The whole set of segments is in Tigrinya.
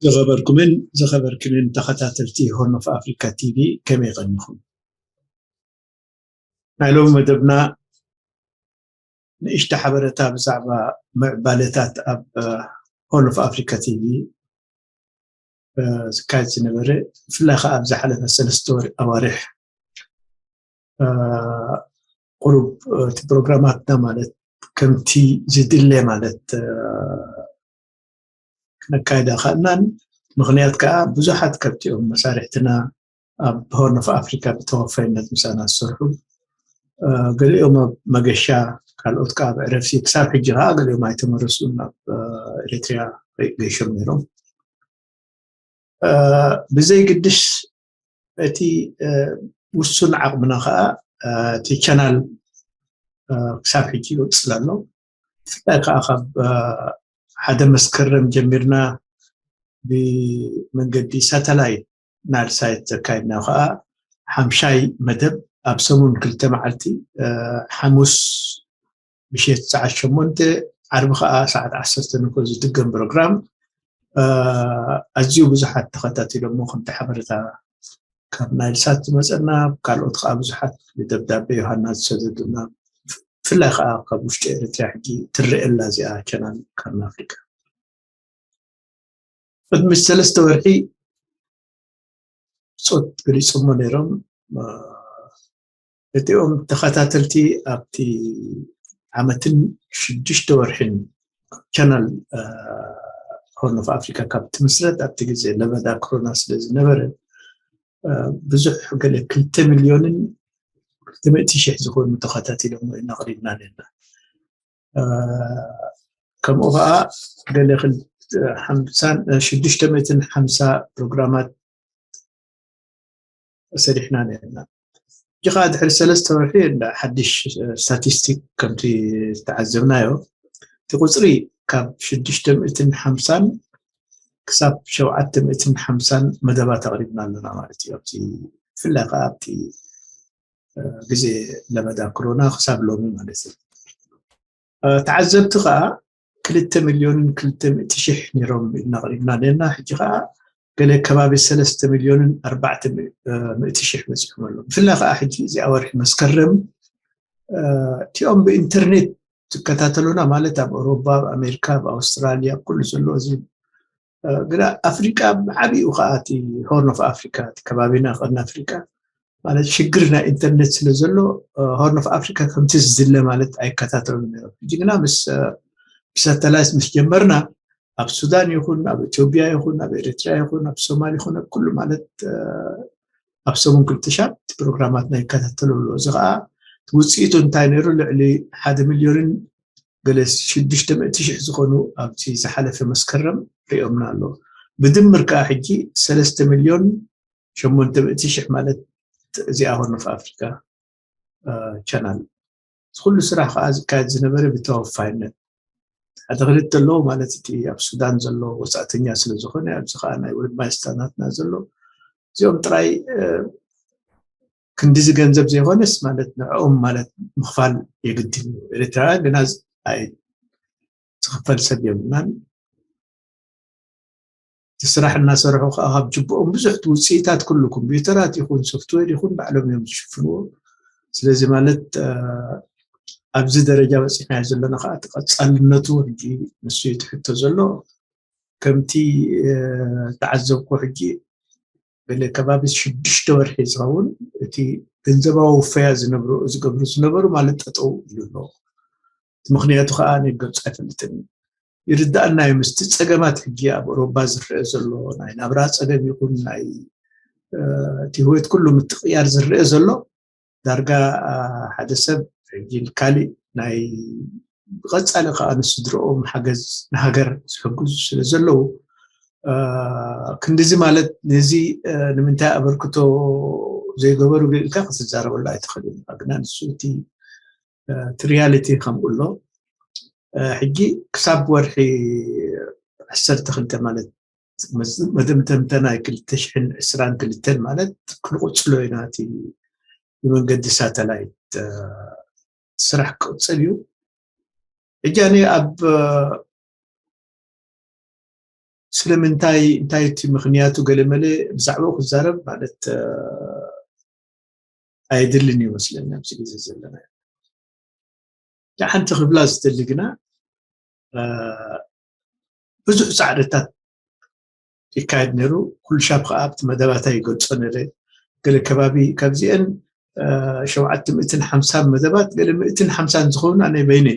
ዝኸበርኩምን ዝኸበርክንን ተኸታተልቲ ሆርን ኦፍ ኣፍሪካ ቲቪ፣ ከመይ ቀኒኹም? ናይ ሎሚ መደብና ንእሽተ ሓበረታ ብዛዕባ ምዕባለታት ኣብ ሆርን ኦፍ ኣፍሪካ ቲቪ ዝካየድ ዝነበረ፣ ብፍላይ ከዓ ኣብ ዝሓለፈ ሰለስተ ወር ኣዋርሕ ቁሩብ እቲ ፕሮግራማትና ማለት ከምቲ ዝድለ ማለት ክነካይዳ ከኣልናን፣ ምኽንያት ከዓ ብዙሓት ከብቲኦም መሳርሕትና ኣብ ሆርን ኦፍ ኣፍሪካ ብተወፋይነት ምሳና ዝሰርሑ፣ ገሊኦም ኣብ መገሻ፣ ካልኦት ከዓ ኣብ ዕረፍቲ፣ ክሳብ ሕጂ ከዓ ገሊኦም ኣይተመረሱን፣ ኣብ ኤሪትሪያ ገይሾም ነይሮም። ብዘይ ግድሽ እቲ ውሱን ዓቕምና ከዓ እቲ ቻናል ክሳብ ሕጂ ይቕፅል ኣሎ። ብፍላይ ከዓ ካብ ሓደ መስከረም ጀሚርና ብመንገዲ ሳተላይት ናይል ሳት ዘካየድናዮ ከዓ ሓምሻይ መደብ ኣብ ሰሙን ክልተ መዓልቲ፣ ሓሙስ ምሸት ሰዓት ሸሞንተ፣ ዓርቢ ከዓ ሰዓት ዓሰርተ ንግሆ ዝድገም ፕሮግራም ኣዝዩ ብዙሓት ተኸታቲሎሞ፣ ከምቲ ሓበሬታ ካብ ናይል ሳት ዝመፀና፣ ካልኦት ከዓ ብዙሓት ብደብዳቤ ዮሃና ዝሰደዱና፣ ብፍላይ ከዓ ካብ ውሽጢ ኤርትራ ሕጂ ትረአ ኣላ እዚኣ ቻናል ካርን ኣፍሪካ። ቅድሚ ሰለስተ ወርሒ ብፆት ገሊፆሞ ነይሮም። እቲኦም ተኸታተልቲ ኣብቲ ዓመትን ሽዱሽተ ወርሕን ቻናል ሆርን ኦፍ ኣፍሪካ ካብ ትምስረት፣ ኣብቲ ግዜ ለበዳ ኮሮና ስለ ዝነበረ ብዙሕ፣ ገለ ክልተ ሚልዮንን ክልተ ሚእቲ ሽሕ ዝኾኑ ተኸታቲሎም ኢና ኣቕሪብና ነርና። ከምኡ ከዓ ገለ ሽዱሽተ ሚእትን ሓምሳ ፕሮግራማት ሰሪሕና ነርና። ሕጂ ከዓ ድሕሪ ሰለስተ ወርሒ እንዳ ሓድሽ ስታቲስቲክ ከምቲ ዝተዓዘብናዮ፣ እቲ ቁፅሪ ካብ ሽዱሽተ ሚእትን ሓምሳን ክሳብ ሸውዓተ ሚእትን ሓምሳን መደባት ኣቕሪብና ኣለና ማለት እዩ። ኣብቲ ብፍላይ ከዓ ኣብቲ ግዜ ለበዳ ኮሮና ክሳብ ሎሚ ማለት እዩ። ተዓዘብቲ ከዓ ክልተ ሚልዮንን ክልተ ሚእቲ ሽሕ ነይሮም ኢልና ኣቕሪብና ነርና። ሕጂ ከዓ ገለ ከባቢ ሰለስተ ሚልዮንን ኣርባዕተ ሚእቲ ሽሕ በፂሖም ኣለዉ። ብፍላይ ከዓ ሕጂ እዚኣ ወርሒ መስከረም እቲኦም ብኢንተርኔት ዝከታተሉና ማለት ኣብ ኣውሮፓ፣ ኣብ ኣሜሪካ፣ ኣብ ኣውስትራልያ፣ ኣብ ኩሉ ዘሎ እዚ ግና ኣፍሪቃ ብዓቢኡ ከዓ እቲ ሆርን ኦፍ ኣፍሪካ፣ እቲ ከባቢና ቀርኒ ኣፍሪቃ ማለት ሽግር ናይ ኢንተርኔት ስለ ዘሎ ሆርን ኦፍ ኣፍሪካ ከምቲ ዝድለ ማለት ኣይከታተሉን ነይሮም። ሕጂ ግና ምስ ብሳተላይት ምስ ጀመርና ኣብ ሱዳን ይኹን ኣብ ኢትዮጵያ ይኹን ኣብ ኤርትራ ይኹን ኣብ ሶማል ይኹን ኣብ ኩሉ ማለት ኣብ ሰሙን ክልተ ሻዕ እቲ ፕሮግራማትና ይከታተሉ ኣለዉ። እዚ ከዓ ውፅኢቱ እንታይ ነይሩ? ልዕሊ ሓደ ሚልዮንን ገለ ሽዱሽተ ሚእቲ ሽሕ ዝኾኑ ኣብዚ ዝሓለፈ መስከረም ሪኦምና ኣለዉ። ብድምር ከዓ ሕጂ ሰለስተ ሚልዮን ሸሞንተ ሚእቲ ሽሕ ማለት እዚኣ ሆርን ኦፍ ኣፍሪካ ቻናል። እዚ ኩሉ ስራሕ ከዓ ዝካየድ ዝነበረ ብተወፋይነት ሓደ ክልተ ኣለዉ ማለት እቲ ኣብ ሱዳን ዘሎ ወፃእተኛ ስለ ዝኾነ፣ ኣብዚ ከዓ ናይ ወልድ ባይስታናትና ዘሎ እዚኦም ጥራይ ክንዲዚ ገንዘብ ዘይኮነስ ማለት ንዕኦም ማለት ምኽፋል የግድን እዩ። ኤርትራውያን ግና ዝኽፈል ሰብ የብልናን። እቲ ስራሕ እናሰርሑ ከዓ ካብ ጅብኦም ብዙሕ ውፅኢታት ኩሉ ኮምፒውተራት ይኹን ሶፍትዌር ይኹን ባዕሎም እዮም ዝሽፍንዎ። ስለዚ ማለት ኣብዚ ደረጃ በፂሕናዮ ዘለና ከዓ እቲ ቀፃልነቱ ሕጂ ንሱ እዩ ትሕቶ ዘሎ። ከምቲ ተዓዘብኩ ሕጂ ገለ ከባቢ ሽዱሽተ ወርሒ ዝኸውን እቲ ገንዘባዊ ውፈያ ዝነብሩ ዝገብሩ ዝነበሩ ማለት ጠጠው ኢሉ ኣሎ። ምኽንያቱ ከዓ ኣነ ገብፅ ኣይፈልጥን። ይርዳእና እዩ ምስቲ ፀገማት ሕጂ ኣብ ኣውሮፓ ዝረአ ዘሎ ናይ ናብራ ፀገም ይኹን ናይ እቲ ህይወት ኩሉ ምትቕያር ዝረአ ዘሎ ዳርጋ ሓደ ሰብ ሕጂ ካልእ ናይ ብቐፃሊ ከዓ ንስድርኦም ሓገዝ ንሃገር ዝሕግዙ ስለ ዘለዉ ክንዲዚ ማለት ነዚ ንምንታይ ኣበርክቶ ዘይገበሩ ኢልካ ክትዛረበሉ ኣይትኽእልን ኢኻ። ግና ንሱ እቲ እቲ ሪያሊቲ ከምኡ ኣሎ። ሕጂ ክሳብ ወርሒ ዓሰርተ ክልተ ማለት መደምደምታ ናይ ክልተ ሽሕን ዕስራን ክልተን ማለት ክንቕፅሎ ኢና። እቲ ብመንገዲ ሳተላይት ስራሕ ክቕፅል እዩ። ሕጂ ኣነ ኣብ ስለምንታይ፣ እንታይ እቲ ምኽንያቱ ገለመለ ብዛዕባኡ ክዛረብ ማለት ኣየድልን እዩ መስለኒ ኣብዚ ግዜ ዘለና። ሓንቲ ክብላ ዝደሊ ግና ብዙሕ ፃዕርታት ይካየድ ነይሩ። ኩሉ ሻብ ከዓ ኣብቲ መደባታ ይገልፆ ነረ። ገለ ከባቢ ካብዚአን ሸውዓተ ሚእትን ሓምሳን መደባት ገለ ሚእትን ሓምሳን ዝኸውን ኣነ በይነ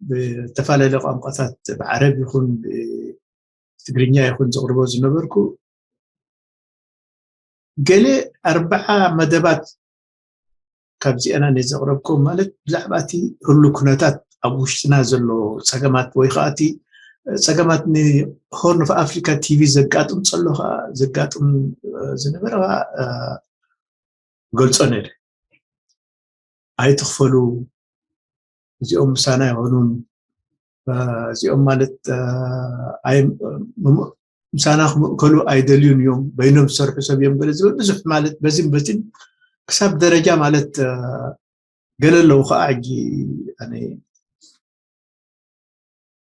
ብተፈላለየ ቋንቋታት ብዓረብ ይኹን ብትግርኛ ይኹን ዘቕርቦ ዝነበርኩ ገለ ኣርባዓ መደባት ካብዚአን ኣነ ዘቕረብኩም ማለት ብዛዕባ እቲ ህሉ ኩነታት ኣብ ውሽጥና ዘሎ ፀገማት ወይ ከዓ እቲ ፀገማት ንሆርን ኦፍ ኣፍሪካ ቲቪ ዘጋጥም ዘሎ ከዓ ዘጋጥም ዝነበረ ከዓ ገልፆ ነይረ። ኣይትኽፈሉ፣ እዚኦም ምሳና ይኾኑን እዚኦም ማለት ምሳና ክምእከሉ ኣይደልዩን እዮም፣ በይኖም ዝሰርሑ ሰብ እዮም ገለ ዝብል ብዙሕ ማለት በዚን በቲን ክሳብ ደረጃ ማለት ገለ ኣለዉ ከዓ ሕጂ ኣነ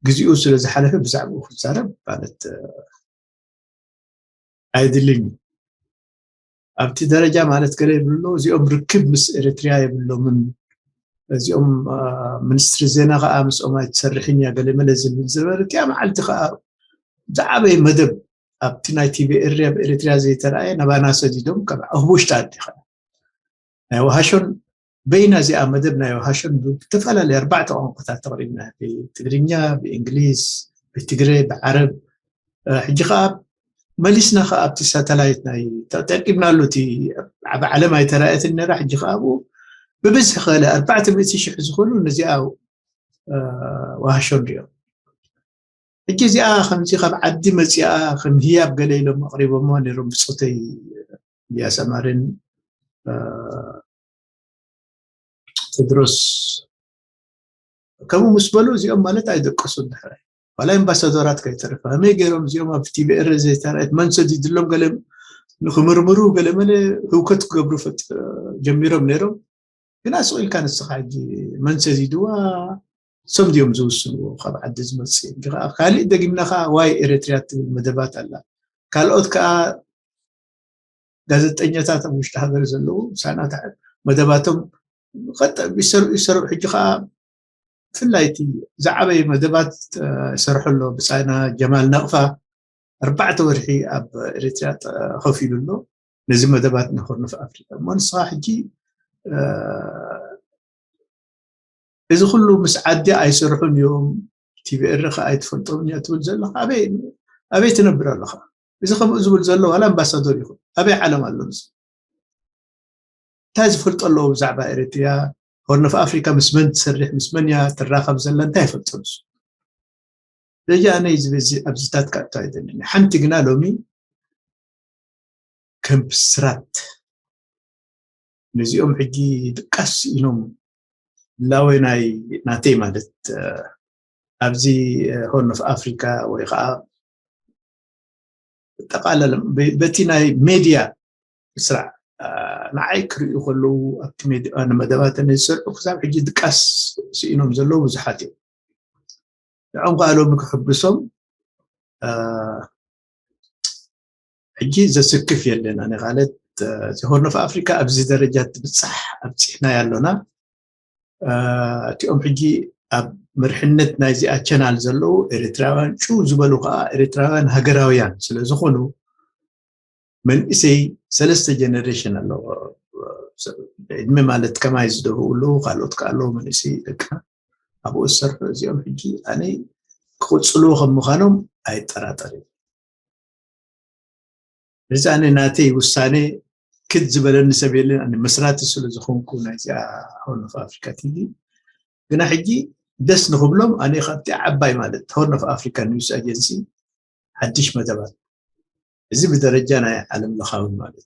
ግዜኡ ስለ ዝሓለፈ ብዛዕባኡ ክዛረብ ማለት ኣየድልን እዩ። ኣብቲ ደረጃ ማለት ገለ ይብሉ ኣለዉ፣ እዚኦም ርክብ ምስ ኤርትርያ የብሎምን፣ እዚኦም ሚኒስትሪ ዜና ከዓ ምስኦም ኣይትሰርሕን እያ ገለ መለ ዝብል ዝነበረ እቲኣ መዓልቲ ከዓ ዝዓበየ መደብ ኣብቲ ናይ ቲቪ ኤሪ ኣብ ኤርትርያ ዘይተረኣየ ናባና ሰዲዶም ካብ ኣብ ውሽጢ ኣዲ ከዓ ናይ ወሃሾን በይና እዚኣ መደብ ናይ ወሃሾን ብዝተፈላለየ ኣርባዕተ ቋንቋታት ተቕሪብና ብትግርኛ ብእንግሊዝ ብትግረ ብዓረብ ሕጂ ከዓ መሊስና ከዓ ኣብቲ ሳተላይት ናይ ተጠቂምናሉ እቲ ኣብ ዓለም ኣይተራእየትን ነራ ሕጂ ከዓ ኣብኡ ብብዝሒ ከለ ኣርባዕተ ሚእቲ ሽሕ ዝኾኑ ነዚኣ ወሃሾ ንሪኦም ሕጂ እዚኣ ከምዚ ካብ ዓዲ መፂኣ ከም ህያብ ገለ ኢሎም ኣቕሪቦሞ ነይሮም ብፆተይ እያሰማርን ቴድሮስ ከምኡ ምስ በሉ እዚኦም ማለት ኣይደቀሱን ድሕራይ ዋላ ኣምባሳደራት ከይተረፈ ከመይ ገይሮም እዚኦም ኣብ ቲቪ ኤረ ዘይተራእየት መን ሰዲድሎም ገለ ንክምርምሩ ገለ መለ ህውከት ክገብሩ ጀሚሮም ነይሮም ግና ስቕ ኢልካ ንስኻ ሕጂ መን ሰዲድዋ እሶም ድዮም ዝውስንዎ ካብ ዓዲ ዝመፅእ ሕጂ ከዓ ካሊእ ደጊምና ከዓ ዋይ ኤርትርያ ትብል መደባት ኣላ ካልኦት ከዓ ጋዜጠኛታት ኣብ ውሽጢ ሃገር ዘለዉ ሳናት መደባቶም ይሰርሑ ሕጂ ከዓ ብፍላይ እቲ ዝዓበየ መደባት ይሰርሑ ኣሎ ብፃና ጀማል ነቕፋ ኣርባዕተ ወርሒ ኣብ ኤርትርያ ከፊሉ ኣሎ ነዚ መደባት ንኮርኖፍ ኣፍሪካ እሞ ንስኻ ሕጂ እዚ ኩሉ ምስ ዓዲ ኣይሰርሑን እዮም ቲቪ ኤረ ከዓ ኣይትፈልጦም እያ ትብል ዘለካ ኣበይ ትነብር ኣለካ እዚ ከምኡ ዝብል ዘሎ ዋላ ኣምባሳደር ይኹን ኣበይ ዓለም ኣሎ ምስ እንታይ ዝፈልጦ ኣለዎ ብዛዕባ ኤርትርያ ሆርን ኦፍ ኣፍሪካ ምስ መን ትሰርሕ ምስ መን እያ ትራኸብ ዘላ እንታይ ይፈልጦ ንሱ ስለዚ ኣነ ኣብዚ ታትካ እቶ ኣይደለኒ ሓንቲ ግና ሎሚ ከም ብስራት ነዚኦም ሕጂ ድቃስ ኢኖም ላወይ ናይ ናተይ ማለት ኣብዚ ሆርን ኦፍ ኣፍሪካ ወይ ከዓ ጠቃለለ በቲ ናይ ሜድያ ስራዕ ንዓይ ክርእዩ ከለዉ ኣብቲ መደባተን ዝሰርሑ ክሳብ ሕጂ ድቃስ ስኢኖም ዘለዉ ብዙሓት እዮም ንዖም ከዓ ሎሚ ክሕብሶም ሕጂ ዘስክፍ የለን ኣነ ማለት እዚ ሆርን ኦፍ ኣፍሪካ ኣብዚ ደረጃ ትብፃሕ ኣብፂሕናያ ኣሎና እቲኦም ሕጂ ኣብ መርሕነት ናይዚኣ ቸናል ዘለዉ ኤርትራውያን ጭው ዝበሉ ከዓ ኤርትራውያን ሃገራውያን ስለ ዝኾኑ መንእሰይ ሰለስተ ጀነሬሽን ኣለዎ ዕድመ ማለት ከማይ ዝደፍኡ ኣለዉ ካልኦት ከዓ ኣለዉ መንእሰይ ደቅና ኣብኡ ዝሰርሑ እዚኦም ሕጂ ኣነ ክቕፅልዎ ከም ምዃኖም ኣይጠራጠር እዩ እዚ ኣነ ናተይ ውሳነ ክድ ዝበለኒ ሰብ የለን ኣነ መስራቲ ስለ ዝኾንኩ ናይዚኣ ሆርን ኦፍ ኣፍሪካ ቲቪ ግና ሕጂ ደስ ንክብሎም ኣነ ካብቲ ዓባይ ማለት ሆርን ኦፍ ኣፍሪካ ኒውስ ኣጀንሲ ሓድሽ መደባት እዚ ብደረጃ ናይ ዓለም ለኻዊ ማለት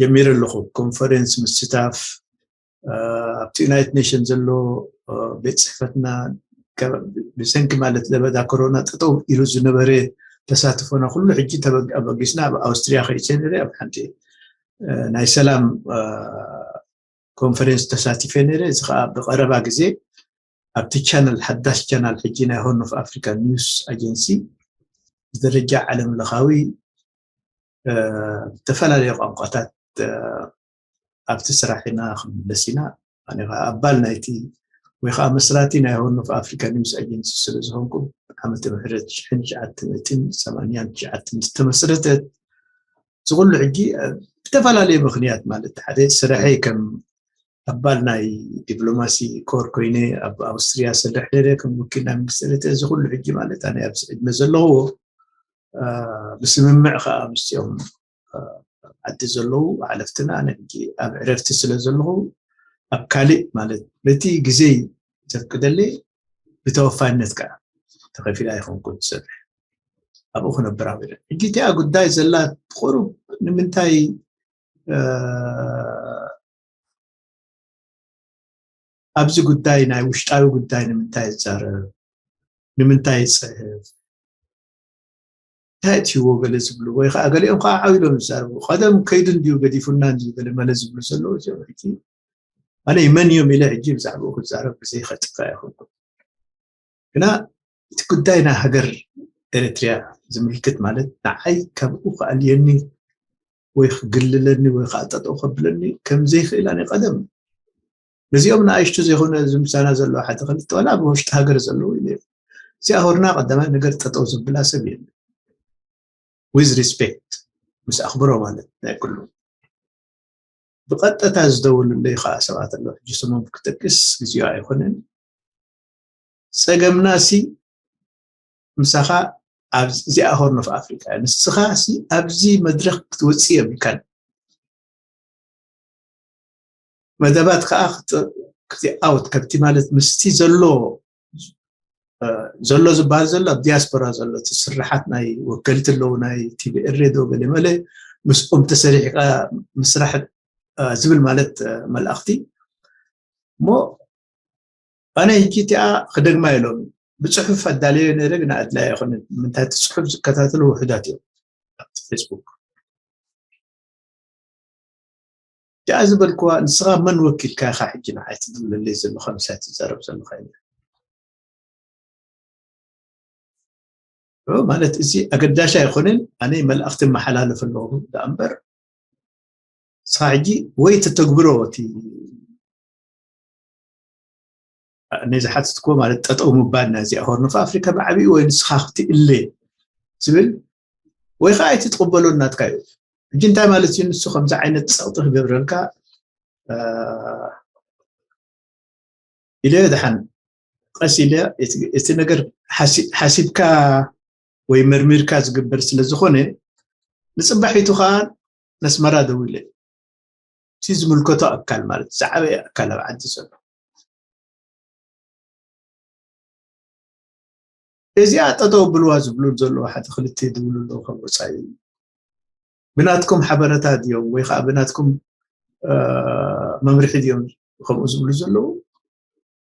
ጀሚረ ኣለኹ ኮንፈረንስ ምስታፍ ኣብቲ ዩናይትድ ኔሽን ዘሎ ቤት ፅሕፈትና ብሰንኪ ማለት ለበዳ ኮሮና ጠጠው ኢሉ ዝነበረ ተሳትፎና ኩሉ ሕጂ ኣበጊስና ኣብ ኣውስትሪያ ከይሰ ነረ ኣብ ሓንቲ ናይ ሰላም ኮንፈረንስ ተሳቲፈ ነረ እዚ ከዓ ብቀረባ ግዜ ኣብቲ ቻነል ሓዳሽ ቻናል ሕጂ ናይ ሆርን ኦፍ ኣፍሪካ ኒውስ ኣጀንሲ ብደረጃ ዓለም ለኻዊ ዝተፈላለዩ ቋንቋታት ኣብቲ ስራሕ ኢና ክንምለስ ኢና። ኣነ ከዓ ኣባል ናይቲ ወይ ከዓ መስራቲ ናይ ሆርን ኦፍ ኣፍሪካ ኒውስ ኣጀንሲ ስለ ዝኾንኩ ዓመተ ምሕረት ሽሕን ትሽዓተ ሚእትን ሰማንያን ትሽዓተን ዝተመስረተት እዚ ኩሉ ሕጂ ብተፈላለየ ምክንያት ማለት ሓደ ስራሐይ ከም ኣባል ናይ ዲፕሎማሲ ኮር ኮይነ ኣብ ኣውስትሪያ ስርሕ ነረ ከም ወኪል ናይ መንግስቲ ኤርትራ እዚ ኩሉ ሕጂ ማለት ኣነ ኣብዚ ዕድመ ዘለኹዎ ብስምምዕ ከዓ ምስኦም ዓዲ ዘለዉ ሓለፍትና ኣነ ሕጂ ኣብ ዕረፍቲ ስለ ዘለኹ ኣብ ካልእ ማለት በቲ ግዜ ዘፍቅደለይ ብተወፋይነት ከዓ ተኸፊላ ኣይኮንኩን ዝሰርሕ ኣብኡ ክነብር ኣቢለ ሕጂ እቲኣ ጉዳይ ዘላ ብቁሩብ ንምንታይ ኣብዚ ጉዳይ ናይ ውሽጣዊ ጉዳይ ንምንታይ ይዛረብ ንምንታይ ይፅሕፍ እንታይ እትህዎ ገለ ዝብሉ ወይ ከዓ ገሊኦም ከዓ ዓው ኢሎም ይዛረቡ ቀደም ከይዱ እንድዩ ገዲፉና እንድዩ ገለ መለ ዝብሉ ዘለዉ እዚኦም ሕጂ ኣነ መን እዮም ኢለ ሕጂ ብዛዕባኡ ክዛረብ ብዘይኸጥካ ይኸውን ግና እቲ ጉዳይ ናይ ሃገር ኤርትሪያ ዝምልክት ማለት ንዓይ ካብኡ ክኣልየኒ ወይ ክግልለኒ ወይ ከዓ ጠጠው ከብለኒ ከም ዘይክእል ኣነ ቀደም ነዚኦም ንኣሽቱ ዘይኮነ ዝምሳና ዘለዉ ሓደ ክልተ ዋላ ኣብ ውሽጢ ሃገር ዘለዉ ኢለ እዚኣ ሆርና ቀዳማይ ነገር ጠጠው ዝብላ ሰብ የለ with respect ምስ ኣኽብሮ ማለት ናይ ኩሉ ብቐጥታ ዝደውሉለይ ከዓ ሰባት ኣለዉ ሕጂ ስሞም ክጠቅስ ግዜኡ ኣይኮነን ጸገምና ሲ ምሳኻ እዚኣ ሆርን ኦፍ ኣፍሪካ ንስኻ ሲ ኣብዚ መድረክ ክትወፅእ የብልካን መደባት ከዓ ክቲኣውት ከብቲ ማለት ምስቲ ዘሎ ዘሎ ዝበሃል ዘሎ ኣብ ዲያስፖራ ዘሎ እቲ ስርሓት ናይ ወከልቲ ኣለዉ ናይ ቲቪ ኤሬ ዶ ገለ መለ ምስኦም ተሰሪሕካ ምስራሕ ዝብል ማለት መልእኽቲ እሞ ኣነ ሕጂ እቲኣ ክደግማ ኢሎም ብፅሑፍ ኣዳለዮ ነረ ግን ኣድላይ ኣይኮነ ምንታይ እቲ ፅሑፍ ዝከታተሉ ውሕዳት እዮም ኣብቲ ፌስቡክ ጃ ዝበልክዋ ንስኻ መን ወኪልካ ኢኻ ሕጂ ንዓይ ትድውለለይ ዘለኻ ምሳይ ትዛረብ ዘለኻ ኢለ ማለት እዚ ኣገዳሽ ኣይኮነን ኣነ መልእኽቲ መሓላለፍ ኣለኹ ዳኣ እምበር ንስኻ ሕጂ ወይ ተተግብሮ እቲ ነዚ ሓትትክዎ ማለት ጠጠው ምባል ናዚኣ ሆርን ኦፍ ኣፍሪካ ብዓብኡ ወይ ንስኻ ክትእለ ዝብል ወይ ከዓ ኣይትትቕበሎ ናትካ እዩ ሕጂ እንታይ ማለት እዩ ንሱ ከምዚ ዓይነት ፀቕጢ ክገብረልካ ኢለ ድሓን ቀስ ኢለ እቲ ነገር ሓሲብካ ወይ መርሚርካ ዝግበር ስለ ዝኾነ ንፅባሒቱ ከዓ ነስመራ ደው ኢለ እቲ ዝምልከቶ ኣካል ማለት ዝዓበየ ኣካል ኣብ ዓዲ ዘሎ እዚኣ ጠጠው ብልዋ ዝብሉ ዘለዉ ሓደ ክልተ ይድውሉ ኣለዉ ካብ ወፃኢ ብናትኩም ሓበረታ ድዮም ወይ ከዓ ብናትኩም መምርሒ ድዮም ከምኡ ዝብሉ ዘለዉ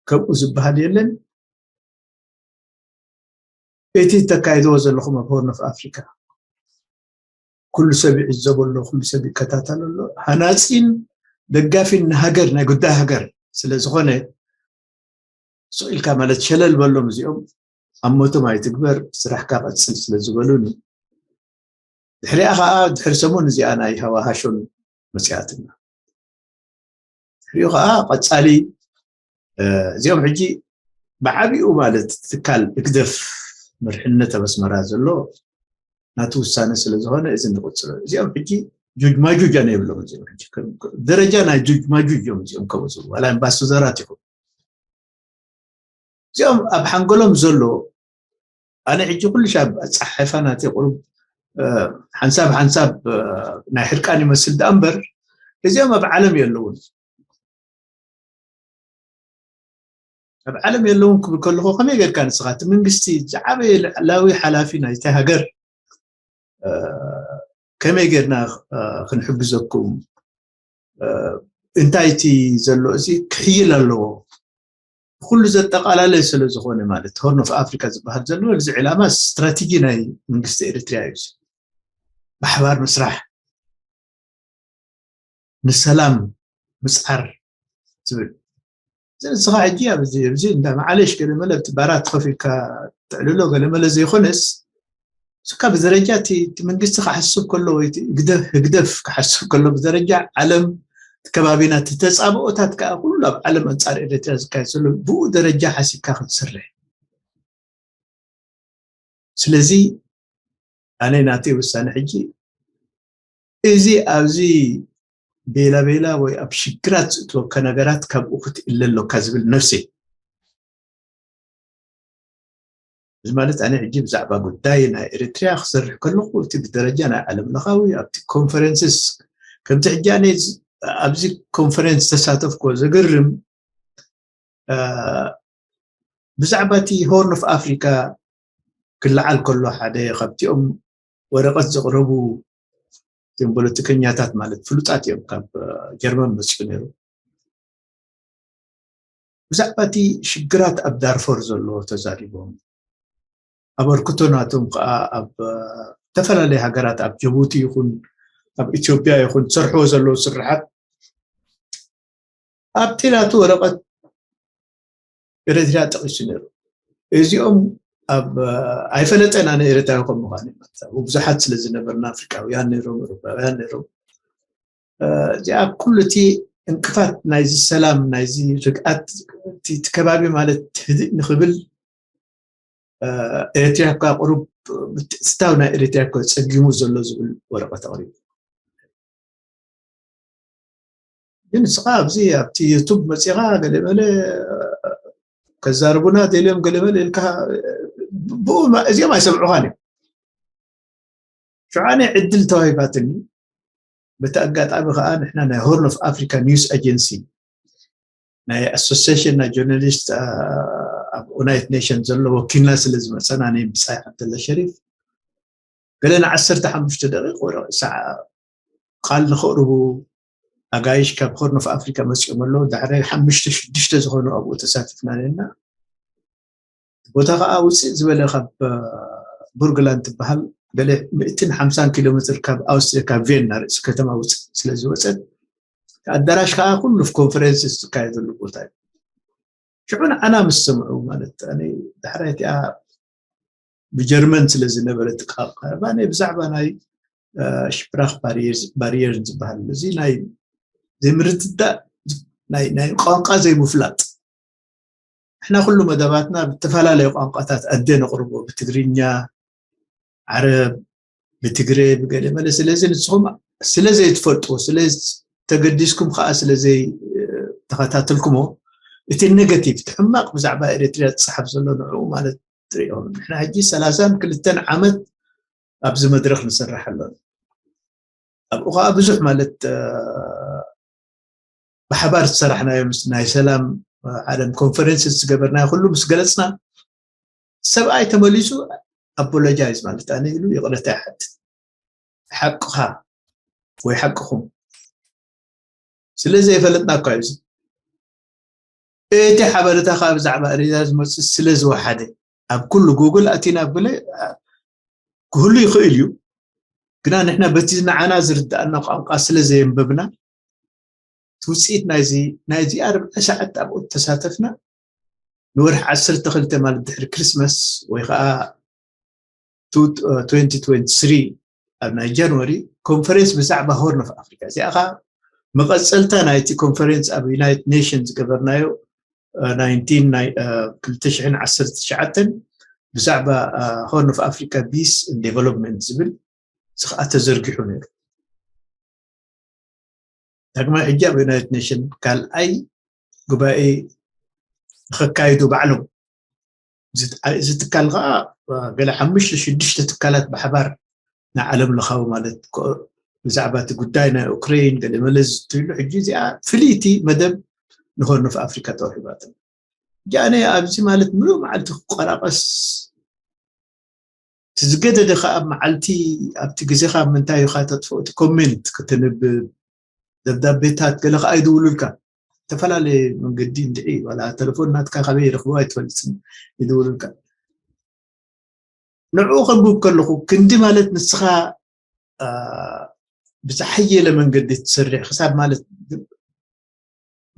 ከምኡ ዝበሃል የለን እቲ ተካይድዎ ዘለኹም ኣብ ሆርን ኦፍ ኣፍሪካ ኩሉ ሰብ ይዕዘቦ ኣሎ ኩሉ ሰብ ይከታተሎ ኣሎ ሃናፂን ደጋፊን ንሃገር ናይ ጉዳይ ሃገር ስለ ዝኾነ ስቕ ኢልካ ማለት ሸለል በሎም እዚኦም ኣብ ሞቶም ኣይትግበር ስራሕካ ቀፅል ስለ ዝበሉኒ ድሕሪኣ ከዓ ድሕሪ ሰሙን እዚኣ ናይ ሃዋሃሾን መፅኣትና ድሕሪኡ ከዓ ቀፃሊ እዚኦም ሕጂ ብዓቢኡ ማለት ትካል ህግደፍ መርሕነት ኣብ ኣስመራ ዘሎ ናቲ ውሳነ ስለ ዝኾነ እዚ ንቕፅሎ እዚኦም ሕጂ ጁጅ ማጁጅ ኣነ የብሎም እዚኦም ሕጂ ከም- ደረጃ ናይ ጁጅ ማጁጅ እዮም እዚኦም ከምኡ ዝብሉ ዋላ ኣምባሳደራት ይኹን እዚኦም ኣብ ሓንጎሎም ዘሎ ኣነ ሕጂ ኩሉ ሻብ ኣፀሓሕፋ ናተይ ቁሩብ ሓንሳብ ሓንሳብ ናይ ሕርቃን ይመስል ደኣ እምበር እዚኦም ኣብ ዓለም የለውን ኣብ ዓለም የለውን ክብል ከለኹ ከመይ ጌርካ ንስኻ እቲ መንግስቲ ዝዓበየ ልዕላዊ ሓላፊ ናይቲ ሃገር ከመይ ጌርና ክንሕግዘኩም እንታይ እቲ ዘሎ እዚ ክሕይል ኣለዎ ኩሉ ዘጠቓላለ ስለ ዝኾነ ማለት ሆርን ኦፍ ኣፍሪካ ዝበሃል ዘሎ እዚ ዕላማ ስትራቴጂ ናይ መንግስቲ ኤርትሪያ እዩ ብሓባር ምስራሕ ንሰላም ምፅዓር ዝብል ንስኻ ሕጂ ኣብዚ እንዳ ማዓለሽ ገለመለ ኣብቲ ባራት ኮፍ ኢልካ ትዕልሎ ገለመለ ዘይኮነስ እስካ ብደረጃ እቲ እቲ መንግስቲ ክሓስብ ከሎ ወይ እቲ ህግደፍ ህግደፍ ክሓስብ ከሎ ብደረጃ ዓለም እቲ ከባቢና እቲ ተፃብኦታት ከዓ ኩሉ ኣብ ዓለም ኣንፃር ኤርትራ ዝካየድ ዘሎ ብኡ ደረጃ ሓሲብካ ክትሰርሕ። ስለዚ ኣነ ናተይ ውሳነ ሕጂ እዚ ኣብዚ ቤላ ቤላ ወይ ኣብ ሽግራት ዝእትወካ ነገራት ካብኡ ክትእለ ኣሎካ ዝብል ነፍሰይ። እዚ ማለት ኣነ ሕጂ ብዛዕባ ጉዳይ ናይ ኤርትርያ ክሰርሕ ከለኹ እቲ ብደረጃ ናይ ዓለም ለኻዊ ኣብቲ ኮንፈረንስስ ከምቲ ሕጂ ኣነ ኣብዚ ኮንፈረንስ ተሳተፍኮ ዘገርም ብዛዕባ እቲ ሆርን ኦፍ ኣፍሪካ ክለዓል ከሎ ሓደ ካብቲኦም ወረቐት ዘቕረቡ እቶም ፖለቲከኛታት ማለት ፍሉጣት እዮም ካብ ጀርመን መፅኡ ነይሩ። ብዛዕባ እቲ ሽግራት ኣብ ዳርፎር ዘሎ ተዛሪቦም ኣበርክቶ ናቶም ከዓ ኣብ ዝተፈላለዩ ሃገራት ኣብ ጀቡቲ ይኹን ኣብ ኢትዮጵያ ይኹን ዝሰርሕዎ ዘለዉ ስርሓት ኣብቲ ናቱ ወረቐት ኤረትርያ ጠቒሱ ነይሩ። እዚኦም ኣብ ኣይፈለጠን ኣነ ኤረትራዊ ከም ምዃን ብዙሓት ስለ ዝነበርና ኣፍሪቃውያን ነይሮም፣ ኤውሮፓውያን ነይሮም። እዚኣ ኩሉ እቲ እንቅፋት ናይዚ ሰላም ናይዚ ርግኣት እቲ ከባቢ ማለት ህድእ ንክብል ኤረትርያ እኳ ቁሩብ ምትእትታው ናይ ኤረትርያ እኮ ጸጊሙ ዘሎ ዝብል ወረቐት ኣቕሪቡ። ግን ንስኻ ኣብዚ ኣብቲ ዩቱብ መጺኻ ገለመለ ከዛርቡና ደልዮም ገለመለ ኢልካ ብኡ እዚኦም ኣይሰምዑኻን እዮም። ሽዓነ ዕድል ተዋሂባትኒ። በቲ ኣጋጣሚ ከዓ ንሕና ናይ ሆርን ኦፍ ኣፍሪካ ኒውስ ኣጀንሲ ናይ ኣሶሲሽን ናይ ጆርናሊስት ኣብ ዩናይትድ ኔሽን ዘሎ ወኪልና ስለ ዝመፀና ናይ ብፃይ ዓብደላ ሸሪፍ ገለ ንዓሰርተ ሓሙሽተ ደቂቕ ወረ ሰዓ ቃል ንኸቕርቡ ኣጋይሽ ካብ ሆርን ኦፍ ኣፍሪካ መፂኦም ኣለዉ። ዳሕራይ ሓሙሽተ ሽዱሽተ ዝኾኑ ኣብኡ ተሳቲፍና ነና። ቦታ ከዓ ውፅእ ዝበለ ካብ ቡርግላንድ ትበሃል ገለ ሚእትን ሓምሳን ኪሎ ሜትር ካብ ኣውስትሪያ ካብ ቬን ናርእሲ ከተማ ውፅእ ስለ ዝወፀት ኣዳራሽ ከዓ ኩሉ ኮንፈረንስ ዝካየደሉ ቦታ እዩ። ሽዑ ንዓና ምስ ሰምዑ ማለት ዳሕራይ እቲኣ ብጀርመን ስለ ዝነበረ ትቃብ ቀረባ ናይ ብዛዕባ ናይ ሽፕራክ ባሪየር ዝበሃል እዚ ናይ ዘይምርድዳእ ናይ ቋንቋ ዘይምፍላጥ ንሕና ኩሉ መደባትና ብተፈላለዩ ቋንቋታት ኣደ ነቕርቦ ብትግርኛ ዓረብ ብትግረ ብገለ መለ ስለዚ ንስኹም ስለ ዘይትፈልጥዎ ስለ ተገዲስኩም ከዓ ስለ ዘይተኸታተልኩሞ እቲ ኔጋቲቭ እቲ ሕማቕ ብዛዕባ ኤረትርያ ዝፀሓፍ ዘሎ ንዕኡ ማለት ትሪኦ ንሕና ሕጂ ሰላሳን ክልተን ዓመት ኣብዚ መድረክ ንሰርሕ ኣለና ኣብኡ ከዓ ብዙሕ ማለት ብሓባር ዝሰራሕናዮ ምስ ናይ ሰላም ዓለም ኮንፈረንስ ዝገበርናዮ ኩሉ ምስ ገለፅና ሰብኣይ ተመሊሱ ኣፖሎጃይዝ ማለት ኣነ ኢሉ ይቕረታ ይሓት ሓቅኻ ወይ ሓቅኹም ስለ ዘይፈለጥና እኳ እዩ እቲ ሓበሬታ ከዓ ብዛዕባ ሬዛ ዝመፅእ ስለ ዝወሓደ ኣብ ኩሉ ጉግል ኣቲና ብለ ክህሉ ይኽእል እዩ ግና ንሕና በቲ ንዓና ዝርድኣና ቋንቋ ስለ ዘየንበብና እቲ ውፅኢት ናይዚ ናይዚ ኣርብዐ ሰዓት ኣብኡ ተሳተፍና ንወርሒ ዓሰርተ ክልተ ማለት ድሕሪ ክሪስማስ ወይ ከዓ ትወንቲ ትወንቲ ስሪ ኣብ ናይ ጃንዋሪ ኮንፈረንስ ብዛዕባ ሆርን ኦፍ ኣፍሪካ እዚኣ ከዓ መቐፀልታ ናይቲ ኮንፈረንስ ኣብ ዩናይትድ ኔሽን ዝገበርናዮ ክልተ ሽሕን ዓሰርተ ትሽዓተን ብዛዕባ ሆርን ኦፍ ኣፍሪካ ቢስ ዴቨሎፕመንት ዝብል እዚ ከዓ ተዘርጊሑ ነይሩ ዳግማይ ሕጂ ኣብ ዩናይትድ ኔሽን ካልኣይ ጉባኤ ንኸካይዱ ባዕሎም እዚ ትካል ከዓ ገለ ሓሙሽተ ሽዱሽተ ትካላት ብሓባር ናይ ዓለም ለኻዊ ማለት ብዛዕባ እቲ ጉዳይ ናይ ኡክሬን ገለ መለ ዝትሉ ሕጂ እዚኣ ፍልይቲ መደብ ንሆርን ኦፍ ኣፍሪካ ተዋሂባትና ጃነ ኣብዚ ማለት ምሉእ መዓልቲ ክቆራቀስ ትዝገደደ ከዓ መዓልቲ ኣብቲ ግዜኻ ምንታይ ኢኻ ተጥፍኦ እቲ ኮሜንት ክትንብብ ደብዳቤታት ገለ ከዓ ይድውሉልካ ዝተፈላለየ መንገዲ እንድዒ ዋላ ተለፎን ናትካ ካበይ ይረኽቡ ኣይትፈልጥን ይድውሉልካ ንዕኡ ከንብብ ከለኹ ክንዲ ማለት ንስኻ ብዝሓየለ መንገዲ ትሰርሕ ክሳብ ማለት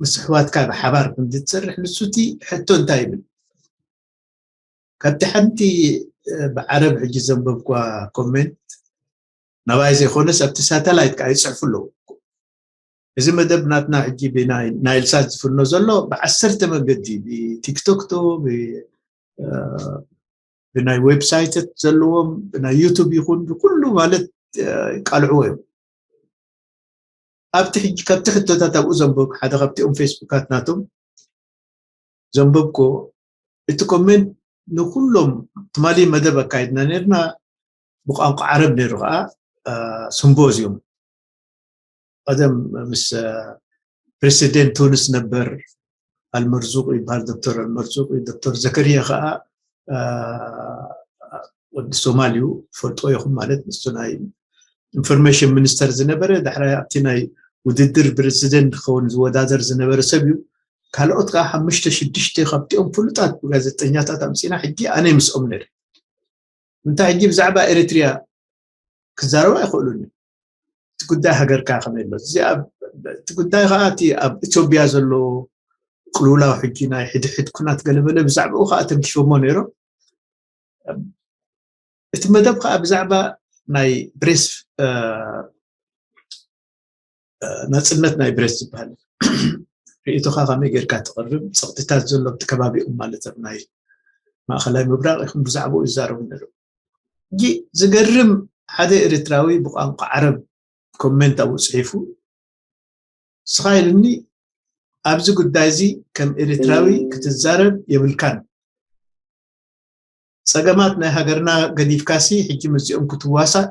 ምስ ኣሕዋትካ ብሓባር ክንዲ ትሰርሕ ንሱ እቲ ሕቶ እንታይ ይብል ካብቲ ሓንቲ ብዓረብ ሕጂ ዘንበብኳ ኮሜንት ናባይ ዘይኮነስ ኣብቲ ሳተላይት ከዓ ይፅሕፉ ኣለዉ። እዚ መደብ ናትና ሕጂ ብናይ ናይል ሳት ዝፍኖ ዘሎ ብዓሰርተ መገዲ፣ ብቲክቶክ ዶ፣ ብ-፣ እ፣ ብናይ ዌብሳይትት ዘለዎም፣ ብናይ ዩቱብ ይኹን ብኩሉ ማለት፣ እ፣ ይቃልዕዎ እዮም። ኣብቲ ሕጂ ካብቲ ሕቶታት ኣብኡ ዘንበብ ሓደ ካብቲኦም ፌስቡካት ናቶም ዘንበብኮ፣ እቲ ኮሜንት ንኩሎም ትማሊ መደብ ኣካይድና ነርና፣ ብቋንቋ ዓረብ ነይሩ ከዓ፣ እ፣ ስምቦዚዮም። ቀደም ምስ፣ እ፣ ፕሬሲደንት ቱንስ ነበር ኣልመርዙቅ ይበሃል፣ ዶክተር ኣልመርዙቅ፣ ዶክተር ዘከርያ ከዓ፣ እ፣ ወዲ ሶማል እዩ፣ ፈልጦ ይኹም ማለት ንሱ ናይ ኢንፎርሜሽን ሚኒስተር ዝነበረ፣ ዳሕራይ ኣብቲ ናይ ውድድር ፕሬዚደንት ክኸውን ዝወዳደር ዝነበረ ሰብ እዩ። ካልኦት ከዓ ሓሙሽተ ሽዱሽተ ካብቲኦም ፍሉጣት ጋዜጠኛታት ኣምፂና ሕጂ ኣነ ምስኦም ነይረ። እንታይ ሕጂ ብዛዕባ ኤሪትሪያ ክዛረቡ ኣይኽእሉን እዮም። እቲ ጉዳይ ሃገርካ ከመይ ኣሎ? እዚ ኣብ-፣ እቲ ጉዳይ ከዓ እቲ ኣብ ኢትዮጵያ ዘሎ ቅልውላው ሕጂ ናይ ሕድሕድ ኩናት ገለመለ ብዛዕባኡ ከዓ ተንኪፎሞ ነይሮም። እቲ መደብ ከዓ ብዛዕባ ናይ ፕሬስ፣ እ፣ እ፣ ናፅነት ናይ ፕሬስ ዝበሃል ርእይቶኻ ከመይ ጌርካ ተቕርብ፣ ፀቕጢታት ዘሎ ኣብቲ ከባቢኦም ማለት ኣብ ናይ ማእኸላይ ምብራቕ ይኹን ብዛዕባኡ ይዛረቡ ነይሩ። ሕጂ ዝገርም ሓደ ኤርትራዊ ብቋንቋ ዓረብ ኮሜንት ኣብኡ ፅሒፉ፣ ስኻ ኢልኒ፣ ኣብዚ ጉዳይ እዚ ከም ኤርትራዊ ክትዛረብ የብልካን። ጸገማት ናይ ሃገርና ገዲፍካሲ ሕጂ ምስዚኦም ክትዋሳእ፣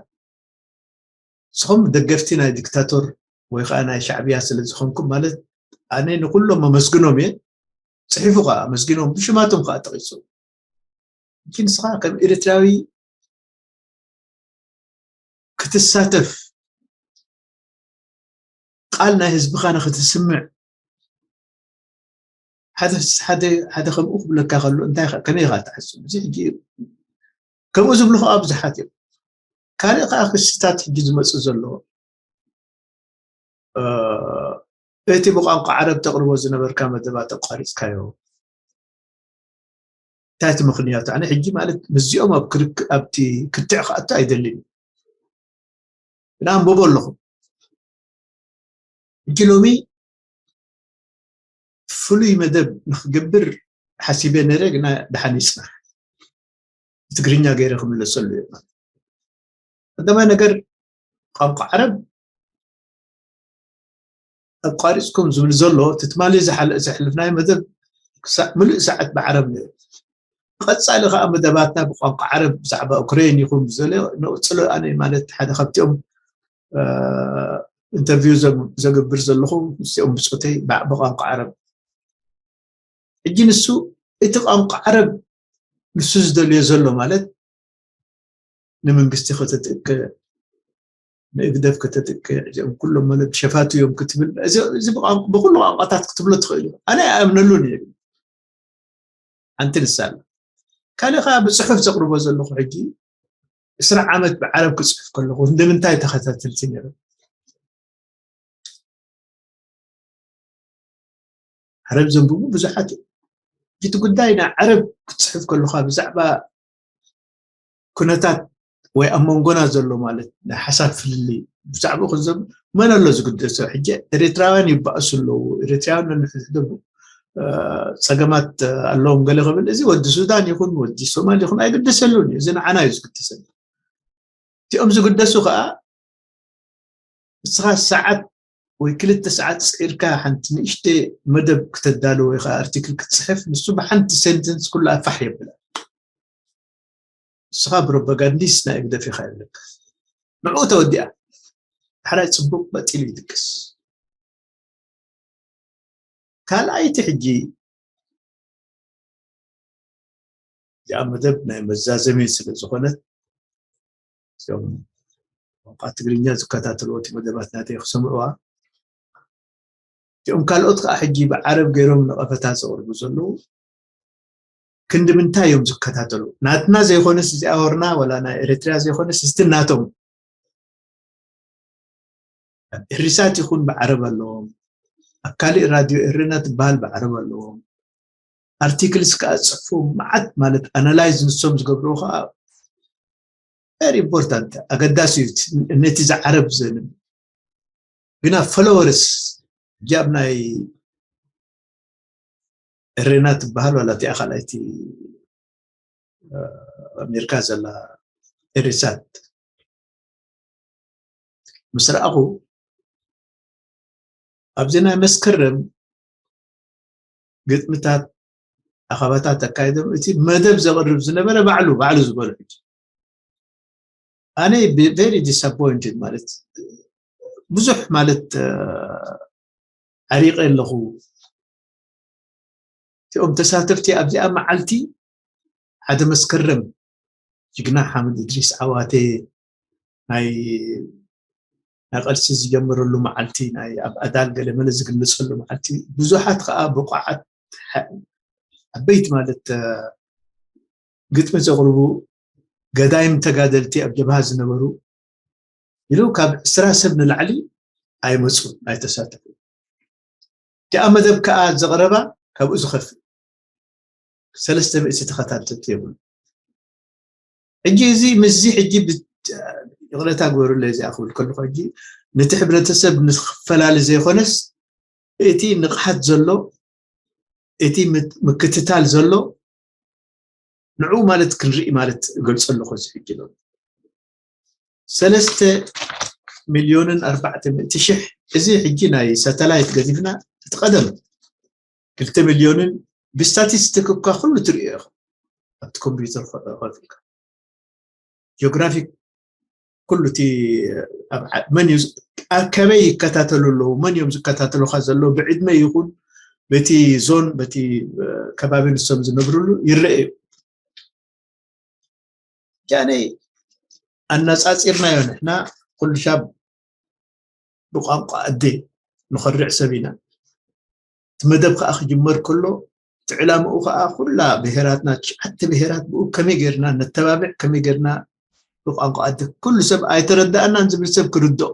ንስኹም ደገፍቲ ናይ ዲክታቶር ወይ ከዓ ናይ ሻዕብያ ስለ ዝኾንኩም ማለት፣ ኣነ ንኩሎም ኣመስግኖም እየ። ጽሒፉ ከዓ ኣመስግኖም፣ ብሽማቶም ከዓ ጠቒሱ። ሕጂ ንስኻ ከም ኤርትራዊ ክትሳተፍ፣ ቃል ናይ ህዝብኻ ንክትስምዕ፣ ሓደ፣ ሓደ፣ ሓደ ከምኡ ክብለካ ከሎ እንታይ ኢኻ፣ ከመይ ኢኻ ትሓስብ? እዚ ሕጂ ከምኡ ዝብሉ ከዓ ብዙሓት እዮም። ካልእ ከዓ ክስታት ሕጂ ዝመጽእ ዘሎ፣ እ፣ እቲ ብቋንቋ ዓረብ ተቕርቦ ዝነበርካ መደባት ኣቋሪጽካዮ። እንታይ እቲ ምኽንያቱ? ኣነ ሕጂ ማለት ምስዚኦም ኣብ ክርክ-፣ ኣብቲ ክትዕ ክኣቱ ኣይደልን። ግና ኣንብቦ ኣለኹ። ሕጂ ሎሚ ፍሉይ መደብ ንክገብር ሓሲበ ነይረ፣ ግና ደሓን ይጽናሕ። ብትግርኛ ገይረ ክምለሰሉ እየ። ቀዳማይ ነገር፣ ቋንቋ ዓረብ ኣቋሪጽኩም ዝብል ዘሎ፣ እቲ ትማሊ ዝሓለ-፣ ዘሕለፍናዮ መደብ ክሳዕ ምሉእ ሰዓት ብዓረብ ነይሩ። ቀጻሊ ከኣ መደባትና ብቋንቋ ዓረብ ብዛዕባ ኡክረይን ይኹን ብዘለ ነቕጽሎ። ኣነ ማለት ሓደ ካብቲኦም፣ እ፣ ኢንተርቪው ዘግ-፣ ዘገብር ዘለኹ ምስኦም ብጾተይ ብ-፣ ብቋንቋ ዓረብ። ሕጂ ንሱ እቲ ቋንቋ ዓረብ ንሱ ዝደልዮ ዘሎ ማለት ንመንግስቲ ከተጥቅዕ፣ ንእግደፍ ከተጥቅዕ፣ እዚኦም ኩሎም ማለት ሸፋቱ እዮም ክትብል፣ እዚ፣ እዚ ብቋንቋ-፣ ብኩሉ ቋንቋታት ክትብሎ ትኽእል እዩ። ኣነ ኣይኣምነሉን እየ። ሓንቲ ንሳ ኣላ። ካልእ ከኣ ብጽሑፍ ዘቕርቦ ዘለኹ ሕጂ ዕስራ ዓመት ብዓረብ ክጽሕፍ ከለኹ ንምንታይ ተኸታተልቲ ነይሮም? ዓረብ ዘንብቡ ብዙሓት እዮም። እቲ ጉዳይ ናይ ዓረብ ክትጽሕፍ ከለኻ ብዛዕባ ኩነታት ወይ ኣብ መንጎና ዘሎ ማለት ናይ ሓሳብ ፍልልይ ብዛዕባኡ ክንዘብ መን ኣሎ ዝግደሶ? ሕጂ ኤርትራውያን ይባእሱ ኣለዉ። ኤርትራውያን ነንሕድሕዶም፣ እ፣ ጸገማት ኣለዎም ገለ ክብል፣ እዚ ወዲ ሱዳን ይኹን ወዲ ሶማል ይኹን ኣይግደሰሉን እዩ። እዚ ንዓና እዩ ዝግደሰና። እቲኦም ዝግደሱ ከኣ ንስኻ ሰዓት ወይ ክልተ ሰዓት ጽዒርካ ሓንቲ ንእሽተ መደብ ክተዳሉ ወይ ከኣ ኣርቲክል ክትጽሕፍ፣ ንሱ ብሓንቲ ሴንተንስ ኩላ ፋሕ የብላ። ንስኻ ፕሮፓጋንዲስት ናይ ህግደፍ ኢኻ ይብለካ። ንዕኡ ተወዲኣ። ሓራይ ጽቡቕ ቀጺሉ ይድቅስ። ካልኣይቲ ሕጂ እዚኣ መደብ ናይ መዛዘሚ ስለ ዝኾነት፣ እዞም ቋንቋ ትግርኛ ዝከታተልዎ እቲ መደባት ናተይ ክሰምዕዋ፣ እዚኦም ካልኦት ከዓ ሕጂ ብዓረብ ገይሮም ነቐፈታ ዘቕርቡ ዘለዉ ክንዲ ምንታይ እዮም ዝከታተሉ? ናትና ዘይኮነስ እዚኣ ወርና፣ ወላ ናይ ኤርትራ ዘይኮነስ፣ እስቲ ናቶም። ኣብ ኤሪሳት ይኹን ብዓረብ ኣለዎም፣ ኣብ ካሊእ ራድዮ ኤረና ትበሃል ብዓረብ ኣለዎም። ኣርቲክልስ ከዓ ዝጽሕፉ መዓት፣ ማለት ኣናላይዝ ንሶም ዝገብርዎ ከዓ very important ኣገዳሲ እዩ። ነቲ ዝዓረብ ዘንም ግና ፎሎወርስ ጃብ ናይ እሬና ትበሃል ዋላ እቲኣ ካልኣይቲ ኣሜሪካ ዘላ ኤሪሳት ምስ ረኣኹ ኣብዚ ናይ መስከረም ግጥምታት ኣኸባታት ኣካይዶም እቲ መደብ ዘቕርብ ዝነበረ ባዕሉ ባዕሉ ዝበሎ ሕጂ ኣነ very disappointed ማለት ብዙሕ ማለት ዓሪቀ ኣለኹ። እቲኦም ተሳተፍቲ ኣብዚኣ መዓልቲ ሓደ መስከረም ጅግና ሓምድ እድሪስ ዓዋተ ናይ ናይ ቃልሲ ዝጀመረሉ መዓልቲ ናይ ኣብ ኣዳል ገለመለ ዝግለፀሉ መዓልቲ ብዙሓት ከዓ ብቑዓት ዓበይቲ ማለት ግጥሚ ዘቕርቡ ገዳይም ተጋደልቲ ኣብ ጀብሃ ዝነበሩ ኢሉ ካብ ዕስራ ሰብ ንላዕሊ ኣይመፁን ኣይተሳተፉ። እቲኣ መደብ ከዓ ዘቕረባ ካብኡ ዝኸፍእ ሰለስተ ሚእቲ ተኸታተልቲ የብሉ። ሕጂ እዚ ምስዚ ሕጂ ይቕረታ ግበሩለይ እዚኣ ክብል ከለኹ ሕጂ ነቲ ሕብረተሰብ ንክፈላለ ዘይኮነስ እቲ ንቕሓት ዘሎ እቲ ምክትታል ዘሎ ንዕኡ ማለት ክንርኢ ማለት እገልፆ ኣለኹ እዚ ሕጂ ሎ ሰለስተ ሚልዮንን ኣርባዕተ ሚእቲ ሽሕ እዚ ሕጂ ናይ ሳተላይት ገዚፍና እቲ ቀደም ክልተ ሚልዮንን ብስታቲስቲክ እኳ ኩሉ ትርእዮ ኢኹም ኣብቲ ኮምፒውተር ከፊልካ ጂኦግራፊክ ኩሉ እቲ መን እዩ ከበይ ይከታተሉ ኣለዉ መን እዮም ዝከታተሉካ ዘለዉ ብዕድመ ይኹን በቲ ዞን በቲ ከባቢ ንሶም ዝነብርሉ ይረአ እዩ ጃነይ ኣነፃፂርናዮ ንሕና ኩሉ ሻብ ብቋንቋ ኣደ ንኸርዕ ሰብ ኢና እቲ መደብ ከዓ ክጅመር ከሎ እቲ ዕላምኡ ከዓ ኩላ ብሄራትና ትሽዓተ ብሄራት ብኡ ከመይ ጌርና ነተባብዕ ከመይ ጌርና ብቋንቋ ኣደ ኩሉ ሰብ ኣይተረዳእናን ዝብል ሰብ ክርድኦ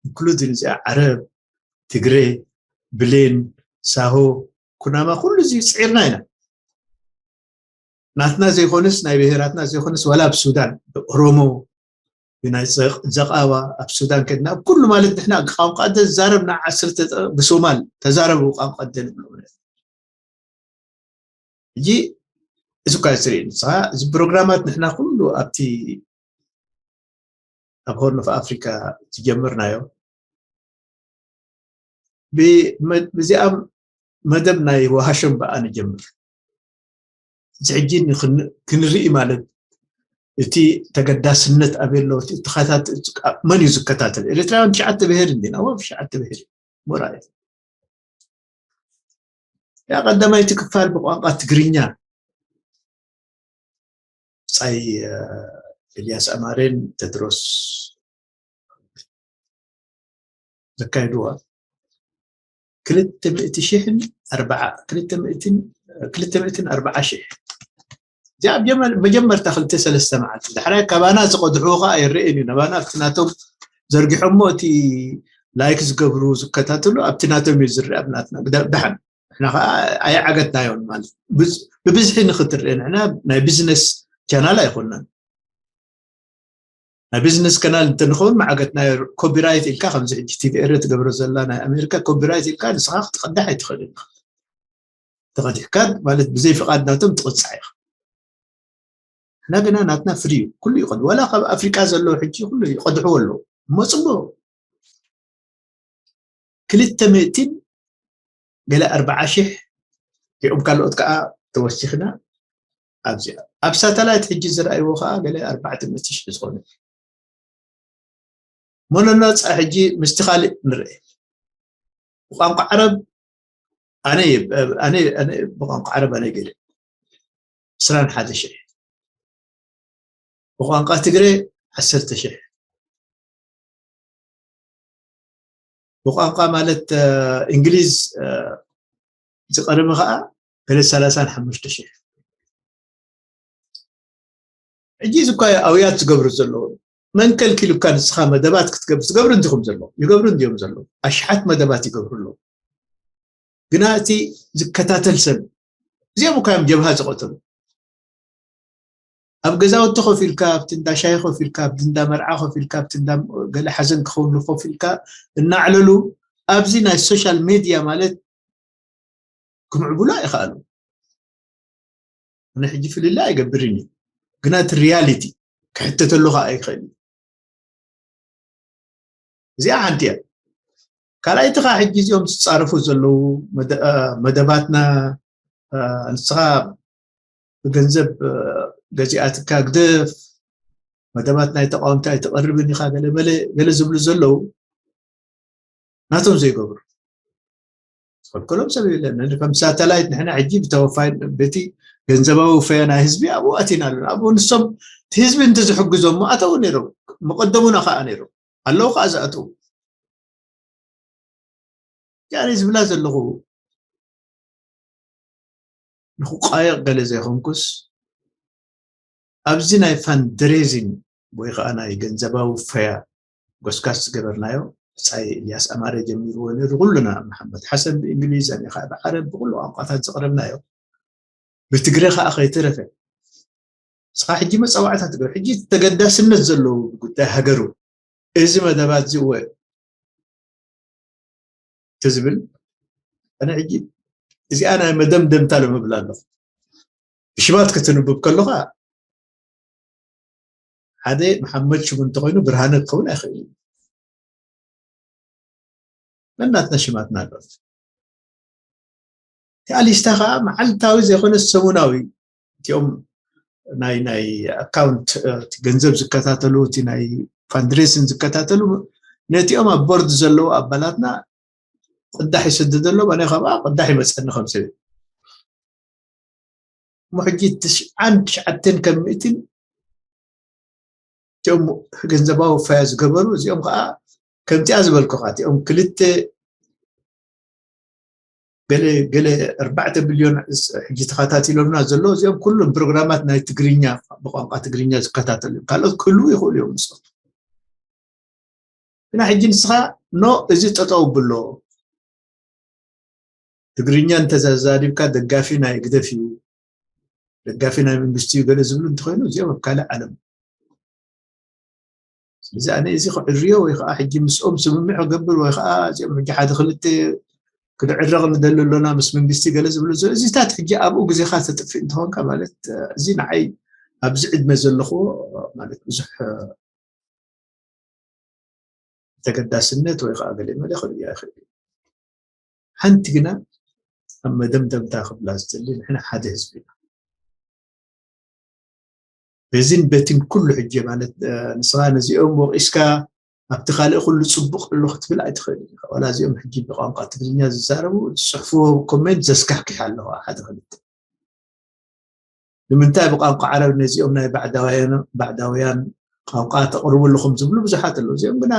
including እዚኣ ዓረብ ትግሬ ብሌን ሳሆ ኩናማ ኩሉ እዚ ፅዒርና ኢና ናትና ዘይኮነስ ናይ ብሄራትና ዘይኮነስ ዋላ ኣብ ሱዳን ኦሮሞ ናይ ዘቃዋ ኣብ ሱዳን ከድና ኣብ ኩሉ ማለት ንሕና ቋንቋ እንተ ዝዛረብ ና ዓሰርተ ብሶማል ተዛረቡ ቋንቋ እንተ ንብሎ ሕጂ እዚ እኳ ዝርኢ ንስኻ እዚ ፕሮግራማት ንሕና ኩሉ ኣብቲ ኣብ ሆርን ኦፍ ኣፍሪካ ዝጀመርናዮ ብዚኣ መደብ ናይ ወሃሸም በኣ ንጀምር እዚ ሕጂ ክንርኢ ማለት እቲ ተገዳስነት ኣበይ ኣሎ መን እዩ ዝከታተል ኤርትራውያን ትሽዓተ ብሄር እንዲና ወ ትሽዓተ ብሄር ሞራይ ያ ቀዳማይቲ ክፋል ብቋንቋ ትግርኛ ብጻይ ኤልያስ ኣማሬን ተድሮስ ዘካየድዋ ክልተ ሚእቲ ሽሕን ኣርባዓ ክልተ ሚእትን ክልተ ሚእትን ኣርባዓ ሽሕ እዚኣ መጀመርታ ክልተ ሰለስተ መዓልቲ ዳሕራይ ካባና ዝቐድሕዎ ከዓ ይረአን እዩ ናባና ኣብቲ ናቶም ዘርጊሖሞ እቲ ላይክ ዝገብሩ ዝከታተሉ ኣብቲ ናቶም እዩ ዝረአ ኣብ ናትና ብደሓን ንሕና ከዓ ኣይዓገትናዮን ማለት ብብዝሒ ንክትርአ ንሕና ናይ ቢዝነስ ቻናል ኣይኮናን ናይ ቢዝነስ ከናል እንተንኸውን መዓገትና ኮፒራይት ኢልካ ከምዚ ሕጂ ቲቪ ኤረ ትገብሮ ዘላ ናይ ኣሜሪካ ኮፒራይት ኢልካ ንስኻ ክትቐዳሕ ኣይትኽእልን ተቐዲሕካ ማለት ብዘይ ፍቓድ ናቶም ትቕፃዕ ኢኻ ሕና ግና ናትና ፍሪ እዩ ኩሉ ይቐድ ወላ ካብ ኣፍሪቃ ዘለዉ ሕጂ ኩሉ ይቐድሕዎ ኣለዉ እሞ ፅቡቅ ክልተ ሚእትን ገለ ኣርባዓ ሽሕ እቲኦም ካልኦት ከዓ ተወሲኽና ኣብዚኣ ኣብ ሳተላይት ሕጂ ዝረኣይዎ ከዓ ገለ ኣርባዕተ ሚእቲ ሽሕ ዝኾነ መነነፃ ሕጂ ምስቲ ካልእ ንርአ ብቋንቋ ዓረብ ኣነ ብቋንቋ ዓረብ ኣነ ገለ ዕስራን ሓደ ሽሕ ብቋንቋ ትግረ ዓሰርተ ሽሕ ብቋንቋ ማለት እንግሊዝ ዝቐደመ ከዓ ገለ ሰላሳን ሓሙሽተ ሽሕ ሕጂ እዚ እኳ ኣውያት ዝገብሩ ዘለዉ መን ከልኪሉካ ንስኻ መደባት ክትገብር ትገብሩ እንዲኹም ዘለዉ ይገብሩ እንዲዮም ዘለዉ ኣሽሓት መደባት ይገብሩ ኣለዉ ግና እቲ ዝከታተል ሰብ እዚኦም እኳ እዮም ጀብሃ ዝቐተሉ ኣብ ገዛውቲ ኮፍ ኢልካ፣ ኣብቲ እንዳ ሻሂ ኮፍ ኢልካ፣ ኣብቲ እንዳ መርዓ ኮፍ ኢልካ፣ ኣብቲ እንዳ ገለ ሓዘን ክኸውን ኮፍ ኢልካ እናዕለሉ ኣብዚ ናይ ሶሻል ሜድያ ማለት ክምዕብሉ ኣይኸኣሉ። ኣነ ሕጂ ፍልልይ ኣይገብርን እዩ፣ ግና እቲ ሪያሊቲ ክሕተተሉ ከዓ ኣይኽእል እዩ። እዚኣ ሓንቲ እያ። ካልኣይቲ ከዓ ሕጂ እዚኦም ዝፃረፉ ዘለዉ መደ- አ፣ መደባትና፣ አ፣ ንስኻ ብገንዘብ፣ አ፣ ገዚኣትካ ግደፍ፣ መደባት ናይ ተቃወምቲ ኣይተቐርብን ኢኻ፣ ገለ መለ ገለ ዝብሉ ዘለዉ ናቶም ዘይገብሩ ዝኸልከሎም ሰብ የለን። ከም ሳተላይት ንሕና ሕጂ ብተወፋይ በቲ ገንዘባዊ ፈያ ናይ ህዝቢ ኣብኡ ኣቲና ኣለና። ኣብኡ ንሶም እቲ ህዝቢ እንተዝሕግዞም ኣተው ነይሮም፣ መቀደሙና ከዓ ነይሮም፣ ኣለዉ ከዓ ዝኣተዉ። ያኔ ዝብላ ዘለኹ ንክቋየቕ ገለ ዘይኮንኩስ፣ ኣብዚ ናይ ፋንድሬዚን ወይ ከዓ ናይ ገንዘባዊ ፈያ ጎስጋስ ዝገበርናዮ፣ ብጻይ ኢልያስ ኣማረ ጀሚርዎ ነይሩ፣ ኩሉና፣ መሓመድ ሓሰን ብእንግሊዝ፣ ኣነ ከዓ ብዓረብ፣ ብኩሉ ቋንቋታት ዘቕረብናዮ፣ ብትግረ ከዓ ከይተረፈ። ንስኻ ሕጂ መጻዋዕታ ትገብር፣ ሕጂ ተገዳስነት ዘለዎ ጉዳይ ሃገሩ፣ እዚ መደባት እዚ እወ ትዝብል፣ ኣነ ሕጂ እዚኣ ናይ መደምደምታ ለምብል ኣለኹ። ብሽማት ክትንብብ ከለኻ ሓደ መሓመድ ሽሙ እንተኾይኑ ብርሃነ ክኸውን ኣይኽእል እዩ። ነናትና ሽማትና ኣሎ። እቲ ኣሊስታ ከዓ መዓልታዊ ዘይኮነ ሰሙናዊ፣ እቲኦም ናይ ናይ ኣካውንት፣ እ፣ እቲ ገንዘብ ዝከታተሉ፣ እቲ ናይ ፋንድሬስን ዝከታተሉ፣ ነቲኦም ኣብ ቦርድ ዘለዉ ኣባላትና ቅዳሕ ይሰድደሎም፣ ኣነ ካብኣ ቅዳሕ ይመፀኒ ከም ሰብ። እሞ ሕጂ ትሽዓን ትሽዓተን ከም ሚእትን እቲኦም ገንዘባዊ ፈያ ዝገበሩ፣ እዚኦም ከዓ ከምቲኣ ዝበልኩኻ፣ እቲኦም ክልተ ገለ ገለ ኣርባዕተ ቢልዮን ሕጂ ተኸታቲሎምና ዘሎ፣ እዚኦም ኩሎም ፕሮግራማት ናይ ትግርኛ፣ ብቋንቋ ትግርኛ ዝከታተሉ እዮም። ካልኦት ክህልዉ ይኽእሉ እዮም ምስኦም። ግና ሕጂ ንስኻ ኖ፣ እዚ ጠጠው ብሎ፣ ትግርኛ እንተዘዛዲብካ ደጋፊ ናይ ህግደፍ እዩ፣ ደጋፊ ናይ መንግስቲ እዩ ገለ ዝብሉ እንተኾይኑ፣ እዚኦም ኣብ ካልእ ዓለም። ስለዚ ኣነ እዚ ክዕርዮ ወይ ከዓ ሕጂ ምስኦም ስምምዕ ክገብር ወይ ከዓ እዚኦም ሕጂ ሓደ ክልተ ክንዕረቕ ንደሊ ኣሎና ምስ መንግስቲ ገለ ዝብሉ ዘ-፣ እዚታት ሕጂ ኣብኡ ግዜኻ ተጥፍእ እንተኾንካ ማለት፣ እዚ ንዓይ ኣብዚ ዕድመ ዘለኹዎ ማለት ብዙሕ ተገዳስነት ወይ ከዓ ገለ መለ ክርእዮ ኣይኽእል እዩ። ሓንቲ ግና ኣብ መደምደምታ ክብላ ዝደሊ፣ ንሕና ሓደ ህዝቢ ኢና። በዚን በቲን ኩሉ ሕጂ ማለት፣ እ፣ ንስኻ ነዚኦም ወቒስካ ኣብቲ ካልእ ኩሉ ጽቡቕ ኣሎ ክትብል ኣይትኽእል ኢኻ። ዋላ እዚኦም ሕጂ ብቋንቋ ትግርኛ ዝዛረቡ ዝጽሕፍዎ ኮሜንት ዘስካሕኪሕ ኣለዋ ሓደ ክልተ። ንምንታይ ብቋንቋ ዓረብ ነዚኦም ናይ ባዕዳውያን፣ ባዕዳውያን ቋንቋ ተቕርቡ ኣለኹም ዝብሉ ብዙሓት ኣለዉ። እዚኦም ግና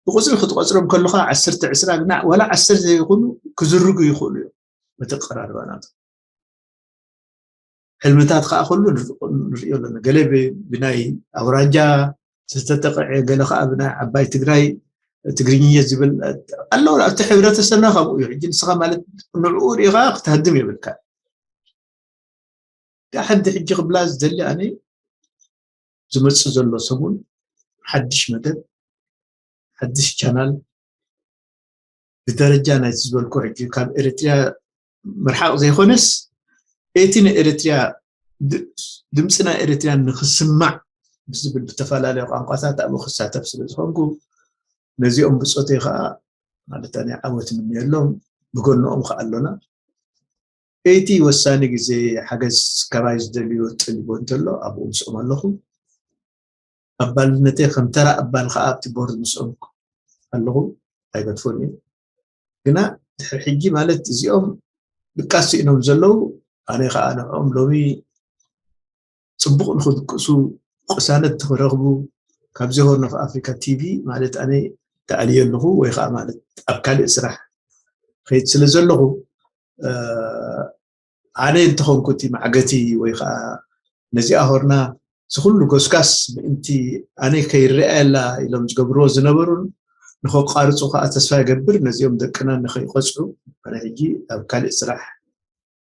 ብቁጽሪ ክትቆጽሮም ከለኻ ዓሰርተ ዕስራ ግና ዋላ ዓሰርተ ዘይኹኑ ክዝርጉ ይኽእሉ እዮም። እቲ ኣቀራርባ ናቶም። ሕልምታት ከዓ ኩሉ ንር-፣ ንርእዮ ኣለና። ገለ ብ-፣ ብናይ ኣውራጃ ዝተጠቕዐ፣ ገለ ከዓ ብናይ ዓባይ ትግራይ ትግርኛ ዝብል ኣለዉ። ኣብቲ ሕብረተሰብና ከምኡ እዩ። ሕጂ ንስኻ ማለት ንዕኡ ርኢኻ ክትሃድም የብልካ። ሓንቲ ሕጂ ክብላ ዝደሊ ኣነ ዝመጽእ ዘሎ ሰሙን ሓድሽ መደብ፣ ሓድሽ ቻናል ብደረጃ ናይቲ ዝበልኩ ሕጂ ካብ ኤርትርያ ምርሓቕ ዘይኮነስ እቲ ንኤርትርያ ድ-፣ ድምፂ ናይ ኤርትርያ ንክስማዕ ብዝብል ብተፈላለዩ ቋንቋታት ኣብኡ ክሳተፍ ስለ ዝኾንኩ ነዚኦም ብፆተይ ከዓ ማለት ናይ ዓወት ንምንየሎም ብጎንኦም ከዓ ኣሎና። እቲ ወሳኒ ግዜ ሓገዝ ካባይ ዝደልዩ ጥልቦ እንተሎ ኣብኡ ምስኦም ኣለኹ። ኣባልነተይ ከም ተራ ኣባል ከዓ ኣብቲ ቦርድ ምስኦም ኣለኹ፣ ኣይገድፎን እዩ። ግና ድሕሪ ሕጂ ማለት እዚኦም ድቃስ ስኢኖም ዘለዉ ኣነ ከዓ ንዕኦም ሎሚ ፅቡቕ ንኽድቅሱ ቅሳነት ንኽረኽቡ ካብዚ ሆርን ኦፍ ኣፍሪካ ቲቪ ማለት ኣነ ተኣልየ ኣለኹ ወይ ከዓ ማለት ኣብ ካልእ ስራሕ ከይድ ስለ ዘለኹ ኣነ እንተኾንኩ እቲ ማዕገቲ ወይ ከዓ ነዚኣ ሆርና ዝኩሉ ጎስጋስ ምእንቲ ኣነ ከይረኣየላ ኢሎም ዝገብርዎ ዝነበሩን ንኸቋርፁ ከዓ ተስፋ ይገብር። ነዚኦም ደቅና ንኸይቆፅዑ ኣነ ሕጂ ኣብ ካልእ ስራሕ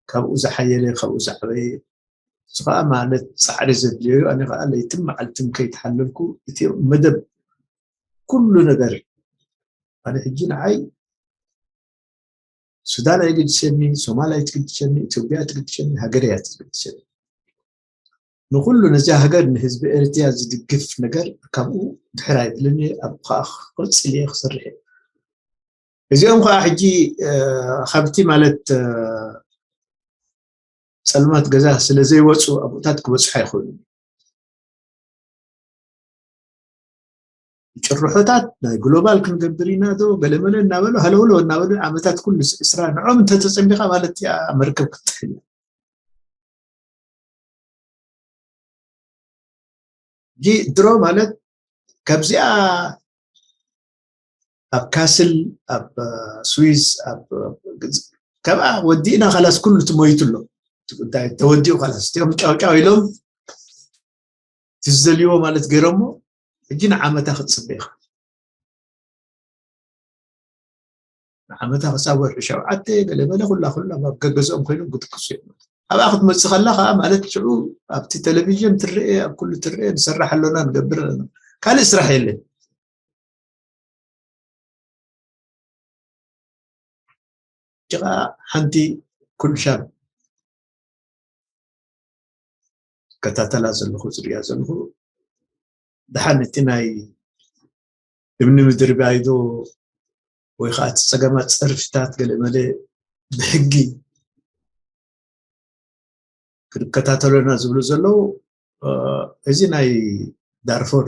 ካብኡ ዝሓየለ ካብኡ ዝዓበየ እሱ ከዓ ማለት ፃዕሪ ዘድልዮ እዩ። ኣነ ከዓ ለይትን መዓልትን ከይተሓለልኩ እቲ መደብ ኩሉ ነገር ኣነ ሕጂ ንዓይ ሱዳን ኣይግድሰኒ፣ ሶማል ኣይትግድሰኒ፣ ኢትዮጵያ ኣይትግድሰኒ፣ ሃገር እያ ትግድሰኒ። ንኩሉ ነዚያ ሃገር ንህዝቢ ኤርትራ ዝድግፍ ነገር ካብኡ ድሕር ኣይብልን እየ። ኣብኡ ከዓ ክቅፅል እየ ክሰርሕ እየ። እዚኦም ከዓ ሕጂ ካብቲ ማለት ፀልማት ገዛ ስለ ዘይወፁ ኣብኡታት ክበፅሑ ኣይኽእሉን። ጭርሖታት ናይ ግሎባል ክንገብር ኢና ዶ ገለመለ እናበሉ ሃለውሎ እናበሉ ዓመታት ኩሉ ዕስራ ንዖም እንተተፀሚኻ ማለት እያ መርከብ ክትጥሕል እያ። ሕጂ ድሮ ማለት ካብዚኣ ኣብ ካስል ኣብ ስዊዝ ኣብ ካብኣ ወዲእና ካላስ ኩሉ ትሞይቱ ኣሎ። እቲ ጉዳይ ተወዲኡ ካላስ እቲኦም ጫውጫው ኢሎም ዝደልይዎ ማለት ገይሮሞ ሕጂ ንዓመታ ክትፅበ ኢኻ። ንዓመታ ክሳብ ወርሒ ሸውዓተ ገለ በለ ኩላ ኩላ ኣብ ገገዝኦም ኮይኖም ክድቅሱ እዮም። ኣብኣ ክትመፅእ ከላ ከዓ ማለት ሽዑ ኣብቲ ቴሌቪዥን ትረአ ኣብ ኩሉ ትረአ ንሰራሕ ኣሎና ንገብር ኣለና ካልእ ስራሕ የለን። ከዓ ሓንቲ ኩልሻብ ዝከታተላ ዘለኹ ዝሪኣ ዘለኹ ደሓን እቲ ናይ እምኒ ምድሪ ባይዶ ወይ ከዓ እቲ ፀገማት ፀርፍታት ገለ መለ ብሕጊ ክንከታተሎና ዝብሉ ዘለዉ እዚ ናይ ዳርፎር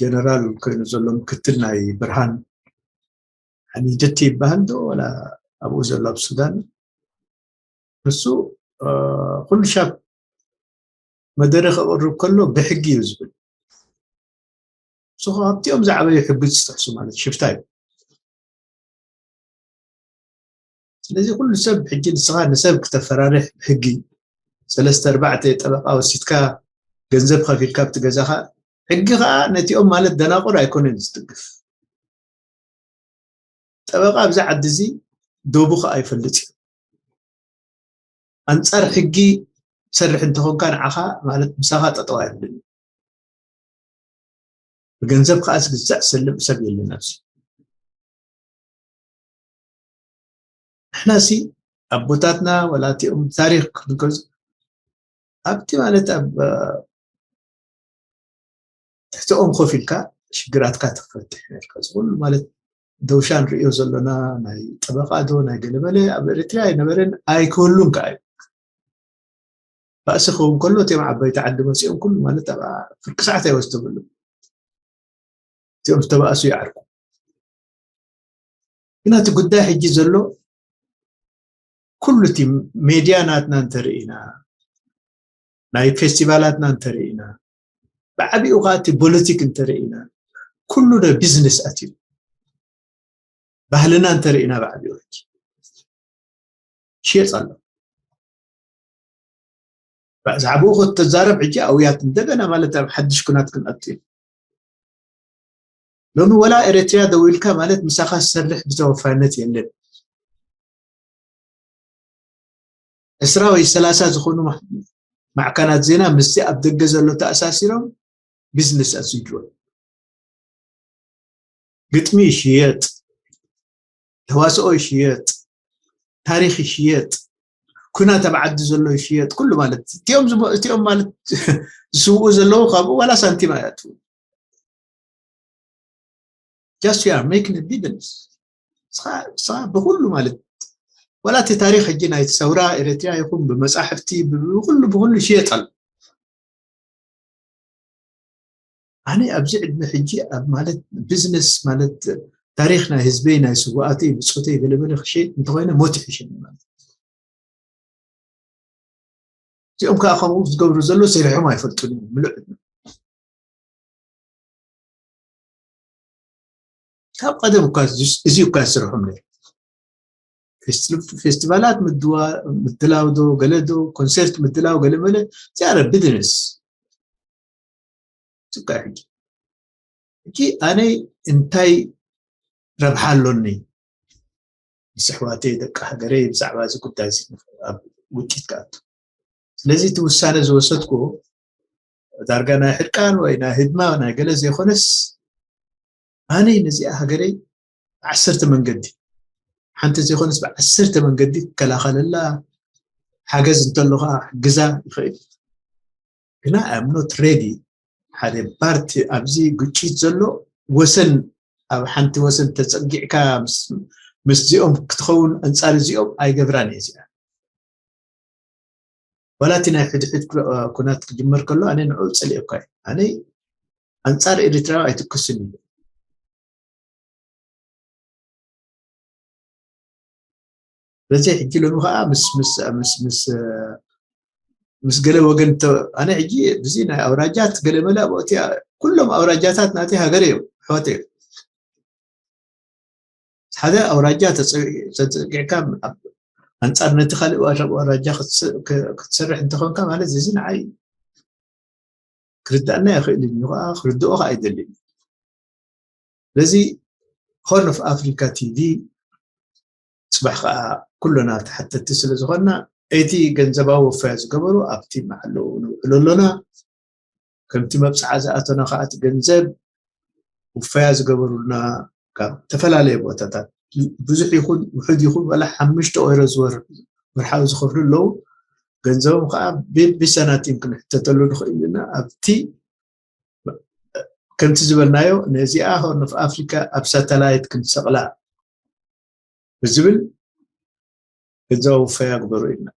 ጀነራል ኮይኑ ዘሎ ምክትል ናይ ብርሃን ሓሚደቲ ይበሃል ዶ ወላ ኣብኡ ዘሎ ኣብ ሱዳን ንሱ ኩሉ ሻብ መደረ ከቕርብ ከሎ ብሕጊ እዩ ዝብል ንሱ ካብቲኦም ዝዓበዩ ሕጊ ዝጥሕሱ ማለት ሽፍታ እዩ። ስለዚ ኩሉ ሰብ ሕጂ ንስኻ ንሰብ ክተፈራርሕ ብሕጊ ሰለስተ ኣርባዕተ ጠበቃ ወሲድካ ገንዘብ ከፊልካ ኣብቲ ገዛኻ ሕጊ ከዓ ነቲኦም ማለት ደናቁር ኣይኮነን ዝትግፍ ጠበቃ ኣብዚ ዓዲ እዚ ዶቡ ከዓ ይፈልጥ እዩ ኣንፃር ሕጊ ትሰርሕ እንተኾንካ ንዓኻ ማለት ምሳኻ ጠጠው ኣይብልን ብገንዘብ ከዓ ዝግዛእ ሰልም ሰብ የለን ኣብዚ ንሕና ሲ ኣቦታትና ወላ እቲኦም ታሪክ ክንገዝ ኣብቲ ማለት ኣብ ትሕትኦም ኮፍ ኢልካ ሽግራትካ ትፈትሕ ነርካ ዝኩሉ ማለት ደውሻ ንርእዮ ዘሎና ናይ ጠበቃ ዶ ናይ ገለበለ ኣብ ኤርትራ ኣይነበረን ኣይክህሉን ከዓ እዩ ባእሲ ክኸውን ከሎ እቲኦም ዓበይቲ ዓዲ መፂኦም ኩሉ ማለት ኣብ ፍርቂ ሰዓት ኣይወስደብሉ እቲኦም ዝተባእሱ ይዓርኩ ግን እቲ ጉዳይ ሕጂ ዘሎ ኩሉ እቲ ሜድያ ናትና እንተርኢና ናይ ፌስቲቫላትና እንተርኢና ብዓቢኡ ከዓ እቲ ፖለቲክ እንተርኢና ኩሉ ደ ቢዝነስ ኣትዩ ባህልና እንተርኢና ብዓቢኡ ሕጂ ሽየጥ ኣሎ ብዛዕባኡ ከተዛረብ ሕጂ ኣውያት እንደገና ማለት ኣብ ሓድሽ ኩናት ክንኣቱ ኢና ሎሚ ወላ ኤረትርያ ደው ኢልካ ማለት ምሳኻ ዝሰርሕ ብተወፋይነት የለን ዕስራ ወይ ሰላሳ ዝኾኑ ማዕከናት ዜና ምስቲ ኣብ ደገ ዘሎ ተኣሳሲሮም ቢዝነስ ኣዝጅወል ግጥሚ ይሽየጥ ተዋስኦ ይሽየጥ ታሪክ ይሽየጥ ኩናት ኣብ ዓዲ ዘሎ ይሽየጥ ኩሉ ማለት እቲኦም ዝሞ- እቲኦም ማለት ዝስውኡ ዘለዉ ካብኡ ዋላ ሳንቲም ኣያትዉ just you are making a difference ንስኻ ንስኻ ብኩሉ ማለት ዋላ እቲ ታሪክ ሕጂ ናይ ሰውራ ኤረትርያ ይኹን ብመፃሕፍቲ ብኩሉ ብኩሉ ይሽየጥ ኣሎ ኣነ ኣብዚ ዕድመ ሕጂ ኣብ ማለት ቢዝነስ ማለት ታሪክ ናይ ህዝበይ ናይ ስዋኣተይ ብፆተይ ገለበለ ክሸይጥ እንተኮይነ ሞት ይሕሸኒ ማለት እዚኦም ከዓ ከምኡ ዝገብሩ ዘሎ ሰሪሖም ኣይፈልጡን እዮም ምሉእ ዕድመ ካብ ቀደም እኳ እዚ እኳ ዝስርሖም ነይሩ ፌስቲቫላት ምድላው ዶ ገለ ዶ ኮንሰርት ምድላው ገለ መለ እዚኣ ቢዝነስ ፅቃ ሕጂ ሕጂ ኣነ እንታይ ረብሓ ኣሎኒ ምስ ኣሕዋተይ ደቂ ሃገረይ ብዛዕባ እዚ ጉዳይ እዚ ኣብ ውጭት ክኣቱ ስለዚ እቲ ውሳነ ዝወሰድኩ ዳርጋ ናይ ሕርቃን ወይ ናይ ህድማ ናይ ገለ ዘይኮነስ ኣነ ነዚኣ ሃገረይ ብዓሰርተ መንገዲ ሓንቲ ዘይኮነስ ብዓሰርተ መንገዲ ክከላኸለላ ሓገዝ እንተሎ ከዓ ሕግዛ ይኽእል። ግና I'm not ready ሓደ ፓርቲ ኣብዚ ግጭት ዘሎ ወሰን ኣብ ሓንቲ ወሰን ተፀጊዕካ ምስዚኦም ክትኸውን ኣንፃር እዚኦም ኣይገብራን እየ እዚኣ። ዋላ እቲ ናይ ሕድሕድ ኩናት ክጅመር ከሎ ኣነ ንዑ ፀሊኦካ እዩ። ኣነ ኣንፃር ኤሪትራ ኣይትኩስን እዩ። በዚ ሕጂ ሎሚ ከዓ ምስ ምስ ምስ ምስ ምስ ገለ ወገን ኣነ ሕጂ ብዚ ናይ ኣውራጃት ገለ መለ ኣብኦቲ ኩሎም ኣውራጃታት ናተይ ሃገር እዮም፣ ኣሕዋት እዮም። ሓደ ኣውራጃ ተፀጊዕካ ኣንፃር ነቲ ካልእ ኣውራጃ ክትሰርሕ እንተኾንካ ማለት እዚ ንዓይ ክርዳእና ይኽእል እዩ ከዓ ክርድኦ ከዓ ኣይደልን። ስለዚ ሆርን ኦፍ ኣፍሪካ ቲቪ ፅባሕ ከዓ ኩሎና ተሓተቲ ስለ ዝኾንና እቲ ገንዘባዊ ወፈያ ዝገበሩ ኣብቲ መዓለኡ ንውዕሎ ኣሎና። ከምቲ መብፅዓ ዝኣተና ከዓ እቲ ገንዘብ ውፈያ ዝገበሩልና ካብ ዝተፈላለየ ቦታታት ብዙሕ ይኹን ውሑድ ይኹን ዋላ ሓሙሽተ ኦይሮ ዝወር ወርሓዊ ዝኸፍሉ ኣለዉ። ገንዘቦም ከዓ ብቢሰናቲም ክንሕተተሉ ንኽእል ኢና። ኣብቲ ከምቲ ዝበልናዮ ነዚኣ ሆርን ኦፍ ኣፍሪካ ኣብ ሳተላይት ክንሰቕላ ብዝብል ገንዘባዊ ውፈያ ግበሩ ኢልና።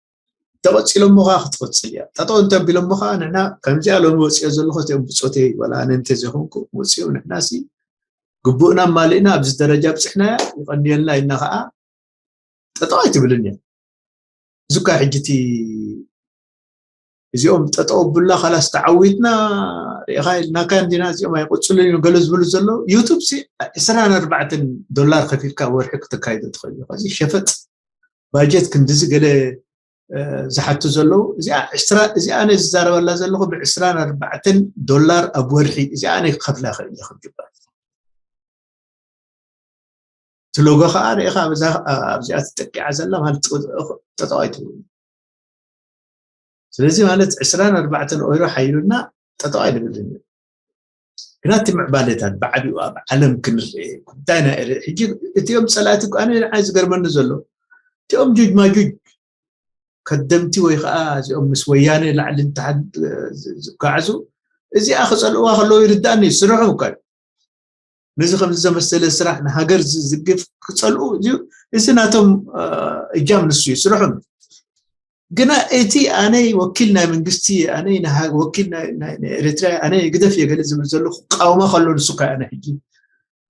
ተቐፂሎሞ ከዓ ክትቐፅል እያ። ጠጠው እንተቢሎሞ ከዓ ንሕና ከምዚኣ ሎሚ ወፂኦ ዘለኹ እቲኦም ብፆተይ ዋላ ኣነ እንተዘይኮንኩ ወፂኦም ንሕና ሲ ግቡእና ማሊእና ኣብዚ ደረጃ ብፅሕናያ ይቐንየልና ኢልና ከዓ ጠጠው ኣይትብልን እያ። እዚ እኳ ሕጂ እቲ እዚኦም ጠጠው ብላ ካላስ ተዓዊትና ርኢኻ ኢልናካ እንዲና እዚኦም ኣይቆፅሉን እዮም ገለ ዝብሉ ዘለዉ ዩቱብ ሲ ዕስራን ኣርባዕተን ዶላር ከፊልካ ወርሒ ክተካይዶ ትኽእል ኢኻ። እዚ ሸፈጥ ባጀት ክንድዚ ገለ ዝሓቱ ዘለዉ እዚኣ ዕስራ እዚኣ ኣነ ዝዛረበላ ዘለኹ ብዕስራን ኣርባዕተን ዶላር ኣብ ወርሒ እዚኣ ኣነ ክኸፍላ ይኽእል እየ ከም ጅባር እቲ ሎጎ ከዓ ርኢኻ ኣብዚኣ ተጠቂዓ ዘላ ማለት ጠጠው ኣይትብሉ። ስለዚ ማለት ዕስራን ኣርባዕተን ኦይሮ ሓይሉና ጠጠው ኣይንብልን። ግና እቲ ምዕባለታት ብዓቢኡ ኣብ ዓለም ክንርአ ጉዳይ ናይ ኤረ ሕጂ እቲኦም ፀላእቲ ኣነ ንዓይ ዝገርመኒ ዘሎ እቲኦም ጁጅ ማጁጅ ከደምቲ ወይ ከዓ እዚኦም ምስ ወያነ ላዕሊ ንታሕት ዝጓዓዙ እዚኣ ክፀልእዋ ከለዉ ይርዳእኒ ስርሑ እኳ እዩ። ነዚ ከም ዘመሰለ ስራሕ ንሃገር ዝዝግፍ ክፀልኡ እዚ ናቶም እጃም ንሱ እዩ ስርሖም። ግና እቲ ኣነይ ወኪል ናይ መንግስቲ ኣነይ ወኪል ኤርትራ ኣነ ግደፍ እየ ገለ ዝብል ዘሎ ክቃወማ ከሎ ንሱ ካ ኣነ ሕጂ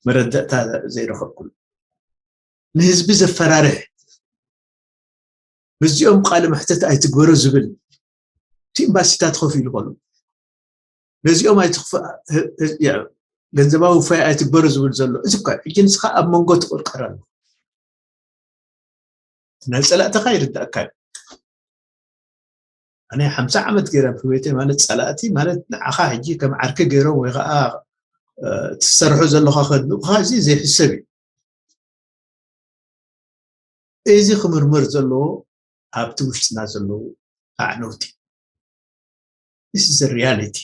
መረዳእታ ዘይረኸብኩሉ ንህዝቢ ዘፈራርሕ ምስዚኦም ቃለ መሕተት ኣይትግበሮ ዝብል እቲ ኤምባሲታት ኮፍ ኢሉ ከሎ ነዚኦም ገንዘባዊ ውፋይ ኣይትግበሩ ዝብል ዘሎ እዚ እኳ ሕጂ ንስኻ ኣብ መንጎ ትቆርቀር ኣሎ ናይ ፀላእትኻ ይርዳእካ እዩ ኣነ ሓምሳ ዓመት ገይረ ብህይወተይ ማለት ፀላእቲ ማለት ንዓኻ ሕጂ ከም ዓርኪ ገይሮም ወይ ከዓ ትሰርሑ ዘለኻ ከድንቑኻ እዚ ዘይሕሰብ እዩ እዚ ክምርመር ዘለዎ ኣብቲ ውሽጥና ዘለዉ ኣዕነውቲ this is the reality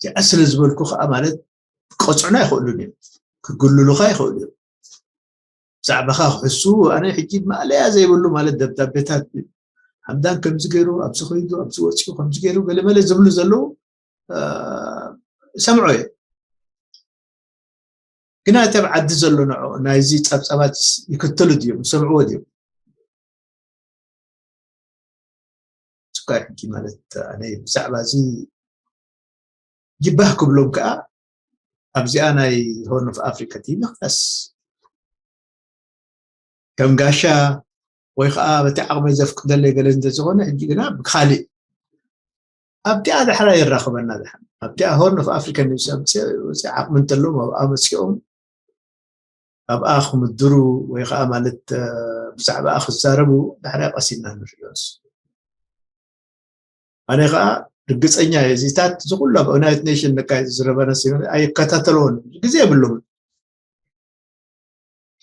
እዚኣ ስለ ዝበልኩ ከዓ ማለት ክቀፅዑና ይኽእሉን እዮም ክግልሉካ ይኽእሉ እዮም ብዛዕባኻ ክሕሱ ኣነ ሕጂ ማእለያ ዘይብሉ ማለት ደብዳቤታት ሓምዳን ከምዚ ገይሩ ኣብዚ ከይዱ ኣብዚ ወፂኡ ከምዚ ገይሩ ገለመለ ዝብሉ ዘለዉ ሰምዖ እየ ግና እቲ ኣብ ዓዲ ዘሎ ንዑ ናይዚ ፀብፀባት ይክተሉ ድዮም ይሰምዕዎ ድዮም ስኳር ሕጂ ማለት ኣነ ብዛዕባ እዚ ጅባህ ክብሎም ከዓ ኣብዚኣ ናይ ሆርን ኦፍ ኣፍሪካ ቲቪ ክላስ ከም ጋሻ ወይ ከዓ በቲ ዓቕመይ ዘፍቅደለይ ገለ እንተዝኾነ ሕጂ ግና ብካሊእ ኣብቲኣ ዳሕራ የራኽበና ድሓን ኣብቲኣ ሆርን ኦፍ ኣፍሪካ ኒውስ ዓቕሚ እንተለዎም ኣብኣ መፂኦም ኣብኣ ክምድሩ ወይ ከዓ ማለት ብዛዕባኣ ክዛረቡ ዳሕራ ቀሲና ንሪኦ ኣነ ከዓ ርግፀኛ እየ እዚታት ዝኩሉ ኣብ ዩናይትድ ኔሽን ነካየድ ዝረበነ ኣይከታተልዎን ግዜ የብሎም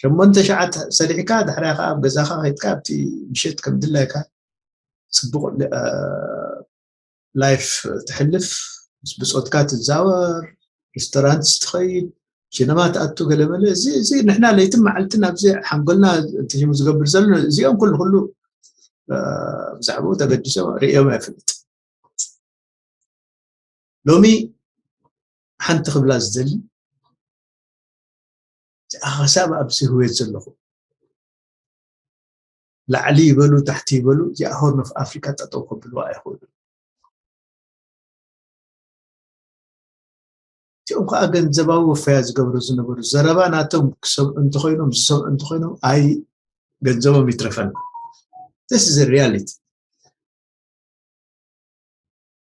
ሸሞንተ ሸዓት ሰሪሕካ ዳሕራይ ከዓ ኣብ ገዛኻ ከይድካ ኣብቲ ምሸት ከም ድላይካ ፅቡቕ ላይፍ ትሕልፍ፣ ምስ ብፆትካ ትዛወር፣ ሬስቶራንት ትኸይድ፣ ሲነማ ትኣቱ፣ ገለመለ። እዚ እዚ ንሕና ለይትን መዓልትን ኣብዚ ሓንጎልና እንትሽሙ ዝገብር ዘሎ እዚኦም ኩሉ ኩሉ ብዛዕባኡ ተገዲሶም ርእዮም ኣይፈልጥ። ሎሚ ሓንቲ ክብላ ዝደሊ፣ ክሳብ ኣብዚ ህወት ዘለኹ ላዕሊ ይበሉ ታሕቲ ይበሉ፣ እዚኣ ሆርን ኦፍ ኣፍሪካ ጠጠው ከብልዋ ኣይኽእሉ። እቲኦም ከዓ ገንዘባዊ ወፈያ ዝገብሩ ዝነበሩ፣ ዘረባ ናቶም ክሰምዑ እንተኮይኖም ዝሰምዑ እንተኮይኖም፣ ኣይ ገንዘቦም ይትረፈና። This is reality።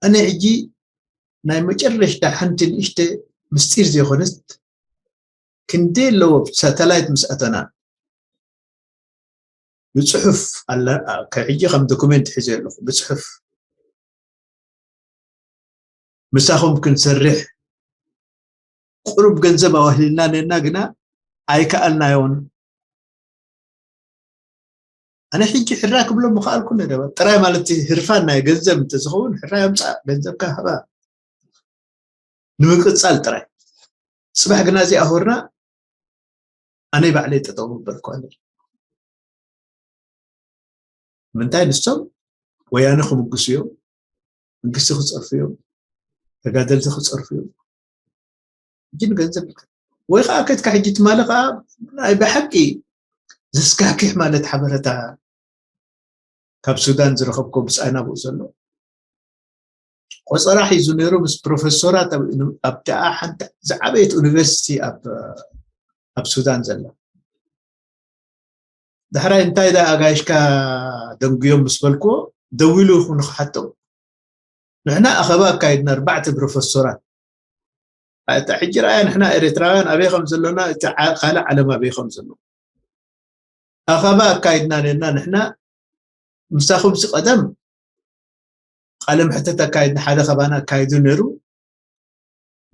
ኣነ ሕጂ ናይ መጨረሽታ ሓንቲ ንእሽተ ምስጢር ዘይኮነት፣ ክንደይ ኣለዎ ሳተላይት ምስ ኣተና ብፅሑፍ ኣለ። ሕጂ ከም ዶኩሜንት ሒዘ ኣለኹ። ብፅሑፍ ምሳኹም ክንሰርሕ ቁሩብ ገንዘብ ኣዋህልና ነና፣ ግና ኣይከኣልናዮን። ኣነ ሕጂ ሕራ ክብሎ ምኸኣልኩ ነረ ጥራይ ማለት፣ ህርፋን ናይ ገንዘብ እንተዝኸውን ሕራ ያምፃእ፣ ገንዘብካ ሃባ፣ ንምቅፃል ጥራይ። ፅባሕ ግና እዚኣ ሆርና ኣነይ ባዕለይ ጠጠው ምበልኩ ኣለ። ምንታይ ንሶም ወያነ ክምግሱ እዮም፣ መንግስቲ ክፀርፉ እዮም፣ ተጋደልቲ ክፀርፉ እዮም። ግን ገንዘብ ወይ ከዓ ከትካ ሕጂ ትማሊ ከዓ ናይ ብሓቂ ዘስካክሕ ማለት ሓበረታ ካብ ሱዳን ዝረኸብኮ ብፃይና ብኡ ዘሎ ቆፀራ ሒዙ ነይሩ ምስ ፕሮፌሰራት ኣብቲኣ ሓንቲ ዝዓበየት ዩኒቨርሲቲ ኣብ ሱዳን ዘላ። ዳሕራይ እንታይ ዳ ኣጋይሽካ ደንጉዮም ምስ በልክዎ ደዊሉ ንክሓቶም ንሕና ኣኸባ ኣካይድና ኣርባዕተ ፕሮፌሰራት። ሕጂ ረኣያ ንሕና ኤርትራውያን ኣበይ ከም ዘሎና፣ እቲ ካልእ ዓለም ኣበይ ከም ዘሎ ኣኸባ ኣካይድና ነና። ንሕና ምሳኹም ሲ ቀደም ቃለ ምሕተት ኣካይድና፣ ሓደ ከባና ኣካይዱ ነይሩ።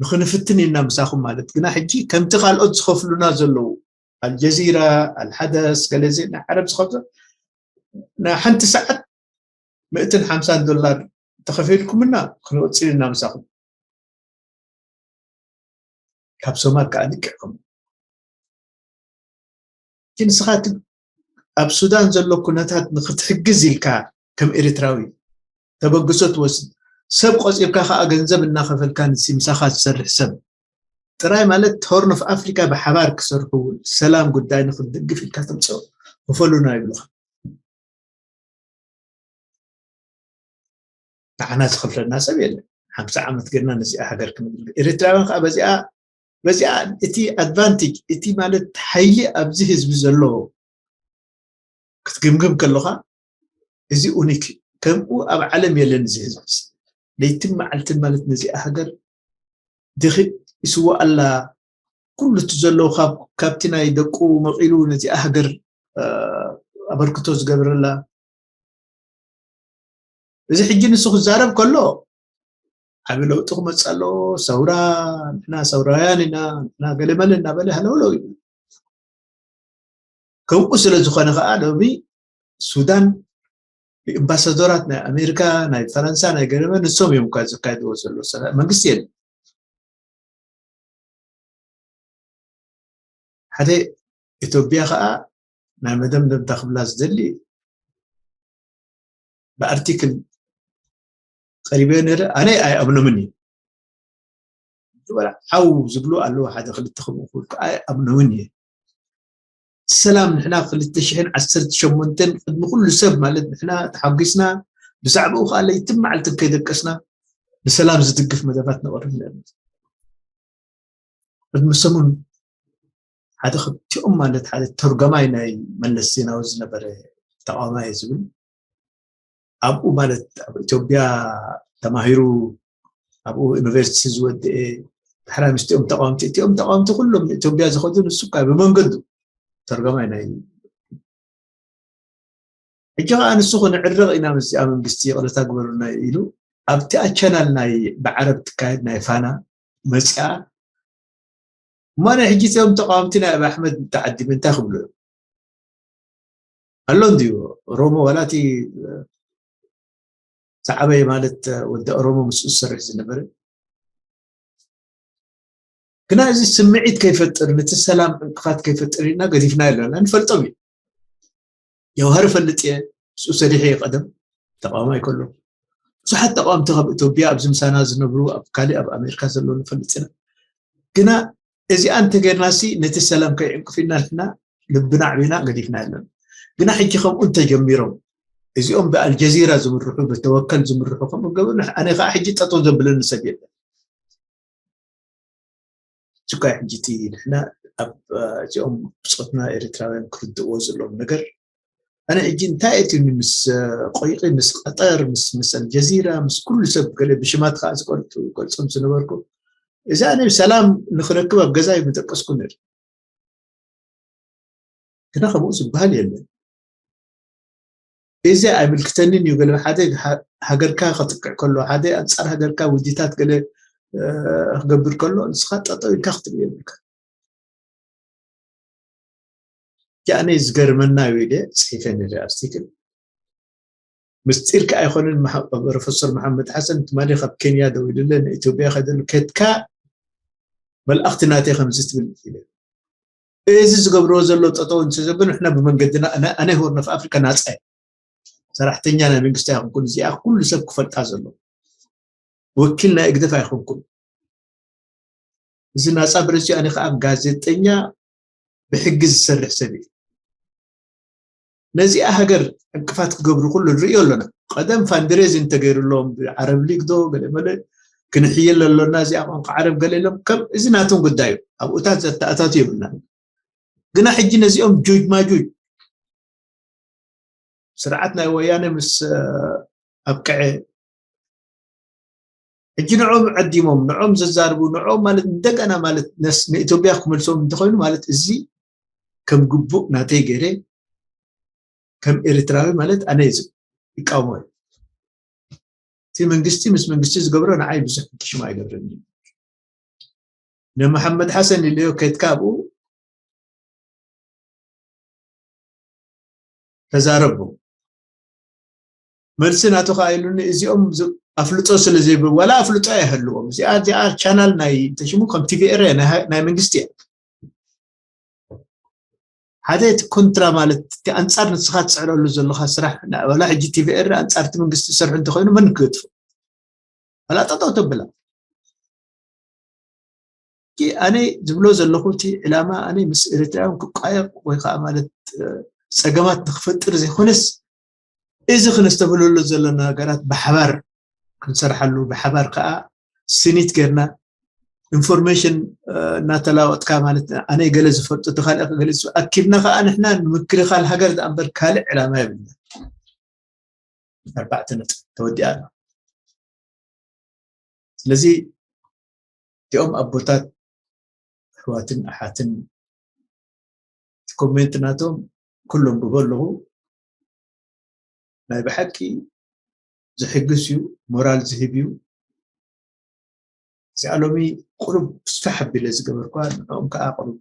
ንክንፍትን ኢልና ምሳኹም ማለት ግና ሕጂ ከምቲ ካልኦት ዝኸፍሉና ዘለዉ ኣልጀዚራ፣ ኣልሓደስ፣ ገለዚ ናይ ዓረብ ዝኸፍሉ ናይ ሓንቲ ሰዓት ምእትን ሓምሳን ዶላር ተኸፊልኩምና ክንወፅእ ኢልና ምሳኹም። ካብ ሶማል ከዓ ልክዕኩም። ግን ንስኻ እቲ ኣብ ሱዳን ዘሎ ኩነታት ንክትሕግዝ ኢልካ ከም ኤርትራዊ ተበግሶ ትወስድ፣ ሰብ ቆፂርካ ከዓ ገንዘብ እናኸፈልካ ንሲ ምሳኻ ትሰርሕ ሰብ ጥራይ ማለት ሆርን ኦፍ ኣፍሪካ ብሓባር ክሰርሑ ሰላም ጉዳይ ንክትድግፍ ኢልካ ትምፅኦ ክፈሉና ይብሉኻ። ንዓና ዝኸፍለና ሰብ የለን። ሓምሳ ዓመት ገና ነዚኣ ሃገር ክንብል ኤርትራውያን ከዓ በዚኣ በዚኣ እቲ ኣድቫንቴጅ እቲ ማለት ሓይሊ ኣብዚ ህዝቢ ዘሎ ክትግምግም ከለኻ እዚ ኡኒክ ከምኡ ኣብ ዓለም የለን። እዚ ህዝቢ ለይትን መዓልትን ማለት ነዚኣ ሃገር ድኺ ይስዋእ ኣላ። ኩሉ እቲ ዘሎ ካብ ካብቲ ናይ ደቁ መቒሉ ነዚኣ ሃገር ኣበርክቶ ዝገብረላ እዚ ሕጂ ንሱ ክዛረብ ከሎ ዓቢ ለውጢ ክመፅእ ኣለዎ፣ ሰውራ፣ ንሕና ሰውራውያን ኢና፣ ንሕና ገለመለ እናበለ ሃለውለው እዩ። ከምኡ ስለ ዝኾነ ከዓ ሎሚ ሱዳን ብኤምባሳዶራት ናይ ኣሜሪካ፣ ናይ ፈረንሳ፣ ናይ ገለመ ንሶም እዮም እኳ ዘካይድዎ ዘሎ ሰላ መንግስቲ የለን። ሓደ ኢትዮጵያ ከዓ ናይ መደምደምታ ክብላ ዝደሊ ብኣርቲክል ቀሪበ ነረ ኣነ ኣይኣምኖምን እዩ ዝበላ ሓው ዝብሉ ኣለዉ ሓደ ክልተ ከምኡ ክብልኩ ኣይኣምኖምን እየ። ሰላም ንሕና ክልተ ሽሕን ዓሰርተ ሸሞንተን ቅድሚ ኩሉ ሰብ ማለት ንሕና ተሓጒስና ብዛዕባኡ ከዓ ለይትን መዓልትን ከይደቀስና ንሰላም ዝድግፍ መደባት ነቕርብ ነርና። ቅድሚ ሰሙን ሓደ ክልቲኦም ማለት ሓደ ተርጓማይ ናይ መለስ ዜናዊ ዝነበረ ተቃዋማይ ዝብል ኣብኡ ማለት ኣብ ኢትዮጵያ ተማሂሩ ኣብኡ ዩኒቨርሲቲ ዝወደኤ ድሕራ ምስቲኦም ተቃወምቲ እቲኦም ተቃወምቲ ኩሎም ንኢትዮጵያ ዝኸዱ ንሱ ካ ብመንገዱ ተርጓማይ ናይ ሕጂ ከዓ ንሱ ክንዕረቕ ኢና ምስዚኣ መንግስቲ ይቕረታ ግበሩና ኢሉ ኣብቲኣ ቻናል ናይ ብዓረብ ትካየድ ናይ ፋና መፅኣ እሞ ናይ ሕጂ እዚኦም ተቃወምቲ ናይ ኣብ ኣሕመድ ተዓዲም እንታይ ክብሉ እዮም ኣሎ እንድዩ ሮሞ ዋላቲ ዝዓበየ ማለት ወዲ ኦሮሞ ምስኡ ዝሰርሕ ዝነበረ። ግና እዚ ስምዒት ከይፈጥር፣ ነቲ ሰላም ዕንቅፋት ከይፈጥር ኢና ገዲፍና ኣለና። ንፈልጦም እዩ። ጀውሃር እፈልጥ እየ፣ ምስኡ ሰሪሐ እየ ቀደም ተቃዋማይ ከሎ። ብዙሓት ተቃወምቲ ካብ ኢትዮጵያ ኣብዚ ምሳና ዝነብሩ ኣብ ካሊእ ኣብ ኣሜሪካ ዘለዉ ንፈልጥ ኢና። ግና እዚኣ እንተጌርናሲ ነቲ ሰላም ከይዕንቅፍ ኢልና ንሕና ልብና ኣዕቢና ገዲፍና ኣለና። ግና ሕጂ ከምኡ እንተጀሚሮም እዚኦም ብኣልጀዚራ ዝምርሑ ብተወከል ዝምርሑ ከምኡ ገበሩ ኣነ ከዓ ሕጂ ጠጠው ዘብለኒ ሰብ የለን። እዚኳ ሕጂ እቲ ንሕና ኣብ እዚኦም ብፆትና ኤርትራውያን ክርድእዎ ዘለዎም ነገር ኣነ ሕጂ እንታይ እቲ ምስ ቆይቂ ምስ ቀጠር ምስ ምስ ኣልጀዚራ ምስ ኩሉ ሰብ ገለ ብሽማት ከዓ ዝገልጾም ዝነበርኩ እዚ ኣነ ሰላም ንክረክብ ኣብ ገዛ ይምጠቀስኩ ነር ግና ከምኡ ዝበሃል የለን። እዚ ኣይምልክተንን እዩ ገለ ሓደ ሃገርካ ከጥቅዕ ከሎ ሓደ ኣንፃር ሃገርካ ውዲታት ገለ ክገብር ከሎ ንስኻ ጠጠው ኢልካ ክትርኢ የብልካ። ያኔ ዝገርመና እዩ ኢለ ፅሒፈ ነረ ኣርቲክል ምስጢር ከ ኣይኮነን። ፕሮፌሰር መሓመድ ሓሰን ትማሊ ካብ ኬንያ ደው ኢሉለ ንኢትዮጵያ ከደሉ ከትካ መልእኽቲ ናተይ ከምዚ ትብል ኢለ እዚ ዝገብርዎ ዘሎ ጠጠው እንተዘብል ንሕና ብመንገድና ኣነ ሆርን ኦፍ ኣፍሪካ ናፃ ሰራሕተኛ ናይ መንግስቲ ኣይኮንኩን። እዚኣ ኩሉ ሰብ ክፈልጣ ዘሎ ወኪል ናይ እግደፍ ኣይኮንኩን። እዚ ናፃ ፕረስ ኣነ ከዓ ጋዜጠኛ ብሕጊ ዝሰርሕ ሰብ እዩ። ነዚኣ ሃገር ዕንቅፋት ክገብሩ ኩሉ ንርእዮ ኣለና። ቀደም ፋንድሬዝ እንተገይሩሎም ብዓረብ ሊግ ዶ ገለ መለ ክንሕየል ኣሎና እዚኣ ቋንቋ ዓረብ ገለ ኢሎም ከም እዚ ናቶም ጉዳዩ ኣብኡታት ዘተኣታቱ የብልና። ግና ሕጂ ነዚኦም ጁጅ ማጁጅ ስርዓት ናይ ወያነ ምስ ኣብቅዐ ሕጂ ንዕኦም ዕዲሞም ንዕኦም ዘዛርቡ ንዕኦም ማለት እንደገና ማለት ንኢትዮጵያ ክመልሶም እንተኮይኑ ማለት እዚ ከም ግቡእ ናተይ ገይረ ከም ኤርትራዊ ማለት ኣነ ይቃወሞ እዩ። እቲ መንግስቲ ምስ መንግስቲ ዝገብሮ ንዓይ ብዙሕ ሕክሽማ ኣይገብርን እዩ። ንመሓመድ ሓሰን ኢለዮ ከድካ ኣብኡ ተዛረቡ። መልሲ ናቱ ከዓ ኢሉኒ እዚኦም ኣፍልጦ ስለ ዘይብሉ ዋላ ኣፍልጦ ኣይህልዎም። እዚኣ እዚኣ ቻናል ናይ ተሽሙ ከም ቲቪኤር ናይ መንግስቲ እያ። ሓደ እቲ ኮንትራ ማለት እቲ ኣንፃር ንስኻ ትፅዕረሉ ዘለካ ስራሕ ዋላ ሕጂ ቲቪኤር ኣንፃር እቲ መንግስቲ ዝሰርሑ እንተኮይኑ መን ክገድፎ ዋላ ጠጠው ተብላ ኣነ ዝብሎ ዘለኹ እቲ ዕላማ ኣነ ምስ ኤርትራውያን ክቋየቕ ወይ ከዓ ማለት ፀገማት ንክፈጥር ዘይኮነስ እዚ ክነስተብህለሉ ዘለና ነገራት ብሓባር ክንሰርሓሉ ብሓባር ከዓ ስኒት ገርና ኢንፎርሜሽን እናተላወጥካ ማለት ኣነ ገለ ዝፈልጡ ተካልእ ገለ ኣኪብና ከዓ ንሕና ንምክልኻል ሃገር ዝኣንበር ካልእ ዕላማ የብልና ኣርባዕተ ነጥብ ተወዲኣ ኣሎ ስለዚ እቲኦም ኣቦታት ኣሕዋትን ኣሓትን ኮሜንት ናቶም ኩሎም ብበ ኣለኹ ናይ ብሓቂ ዝሕግስ እዩ ሞራል ዝህብ እዩ እዚኣ ሎሚ ቁሩብ ስፋሕ ኣቢለ ዝገበርኳ ንኦም ከዓ ቁሩብ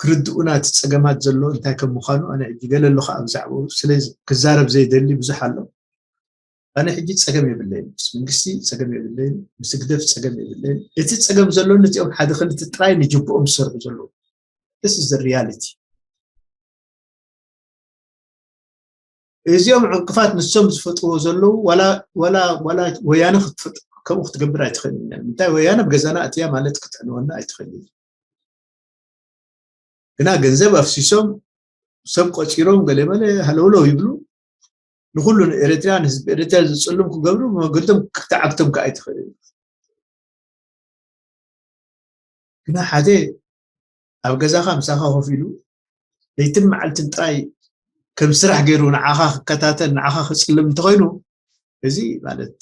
ክርድኡና እቲ ፀገማት ዘሎ እንታይ ከም ምዃኑ ኣነ ሕጂ ገለ ኣለኹ ኣብ ዛዕባኡ ስለ ክዛረብ ዘይደሊ ብዙሕ ኣሎ ኣነ ሕጂ ፀገም የብለይን ምስ መንግስቲ ፀገም የብለይን ምስ ህግደፍ ፀገም የብለይን እቲ ፀገም ዘሎ ነዚኦም ሓደ ክልተ ጥራይ ንጅብኦም ዝሰርሑ ዘለዉ this is the reality እዚኦም ዕንቅፋት ንሶም ዝፈጥርዎ ዘለዉ ዋላ ወያነ ክትፈጥ ከምኡ ክትገብር ኣይትኽእልን እያ እንታይ ወያነ ብገዛና ኣትያ ማለት ክትዕንወና ኣይትኽእልን ግና ገንዘብ ኣፍሲሶም ሰብ ቆፂሮም ገለ መለ ሃለውለው ይብሉ ንኩሉ ንኤርትራ ንህዝቢ ኤርትራ ዝፅሉም ክገብሩ መገዶም ክትዓግቶም ከዓ ኣይትኽእልን ግና ሓደ ኣብ ገዛኻ ምሳኻ ኮፍ ኢሉ ለይትን መዓልትን ጥራይ ከም ስራሕ ገይሩ ንዓኻ ክከታተል ንዓኻ ክፅልም እንተኮይኑ እዚ ማለት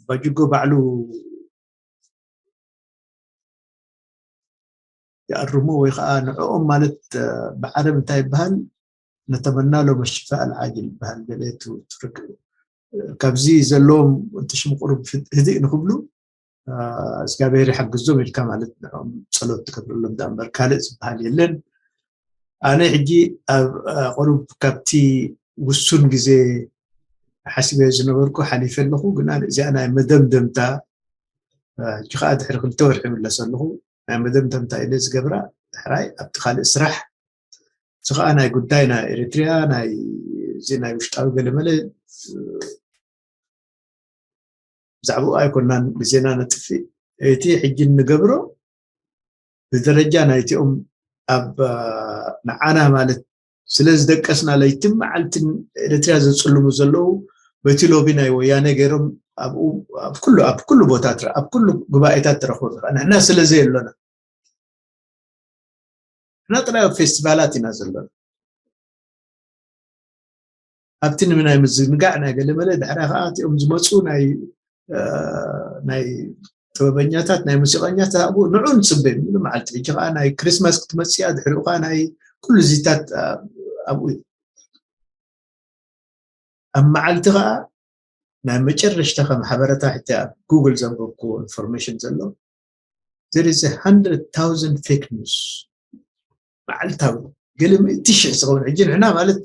ባጅጎ ባዕሉ ይኣርሞ ወይ ከዓ ንዕኦም ማለት ብዓረብ እንታይ ይበሃል ነተመና ሎም ሽፋ ኣልዓጅል ይበሃል ገለ ትርክ ካብዚ ዘለዎም እንተሽምቁሩ ህድእ ንክብሉ እግዚኣብሔር ይሓግዞም ኢልካ ማለት ንዕኦም ፀሎት ትገብረሎም ዳ እምበር ካልእ ዝበሃል የለን ኣነ ሕጂ ኣብ ቁሩብ ካብቲ ውሱን ግዜ ሓሲበ ዝነበርኩ ሓሊፈ ኣለኹ። ግና እዚኣ ናይ መደምደምታ፣ ሕጂ ከዓ ድሕሪ ክልተ ወርሒ ይምለስ ኣለኹ። ናይ መደምደምታ ኢለ ዝገብራ፣ ድሕራይ ኣብቲ ካልእ ስራሕ፣ እዚ ከዓ ናይ ጉዳይ ናይ ኤሪትሪያ፣ ናይ፣ እዚ ናይ ውሽጣዊ ገለመለ ብዛዕባኡ ኣይኮናን ግዜና ነጥፍእ። እቲ ሕጂ እንገብሮ ብደረጃ ናይቲኦም ኣብ ንዓና ማለት ስለ ዝደቀስና ለይትን መዓልትን ኤሪትሪያ ዘጽልሙ ዘለዉ፣ በቲ ሎቢ ናይ ወያነ ገይሮም ኣብኡ፣ ኣብ ኩሉ፣ ኣብ ኩሉ ቦታት፣ ኣብ ኩሉ ጉባኤታት ትረኽቦ ንሕና ስለ ዘየሎና። ንሕና ጥራይ ኣብ ፌስቲቫላት ኢና ዘለና። ኣብቲ ንምናይ ምዝንጋዕ ናይ ገለመለ፣ ድሕራ ከዓ እቲኦም ዝመፁ ናይ ናይ ጥበበኛታት፣ ናይ ሙዚቀኛታት ኣብኡ ንዑ ንፅበ ሙሉ መዓልቲ። ሕጂ ከዓ ናይ ክሪስማስ ክትመፅእ እያ፣ ድሕሪኡ ከዓ ናይ ኩሉ ዚታት ኣብኡ እዩ። ኣብ መዓልቲ ከዓ ናይ መጨረሽታ ከም ሓበረታ ሕጂ ኣብ ጉግል ዘንበብኩዎ ኢንፎርሜሽን ዘሎ፣ there is a hundred thousand fake news መዓልታዊ፣ ገለ ምእቲ ሽሕ ዝኸውን። ሕጂ ንሕና ማለት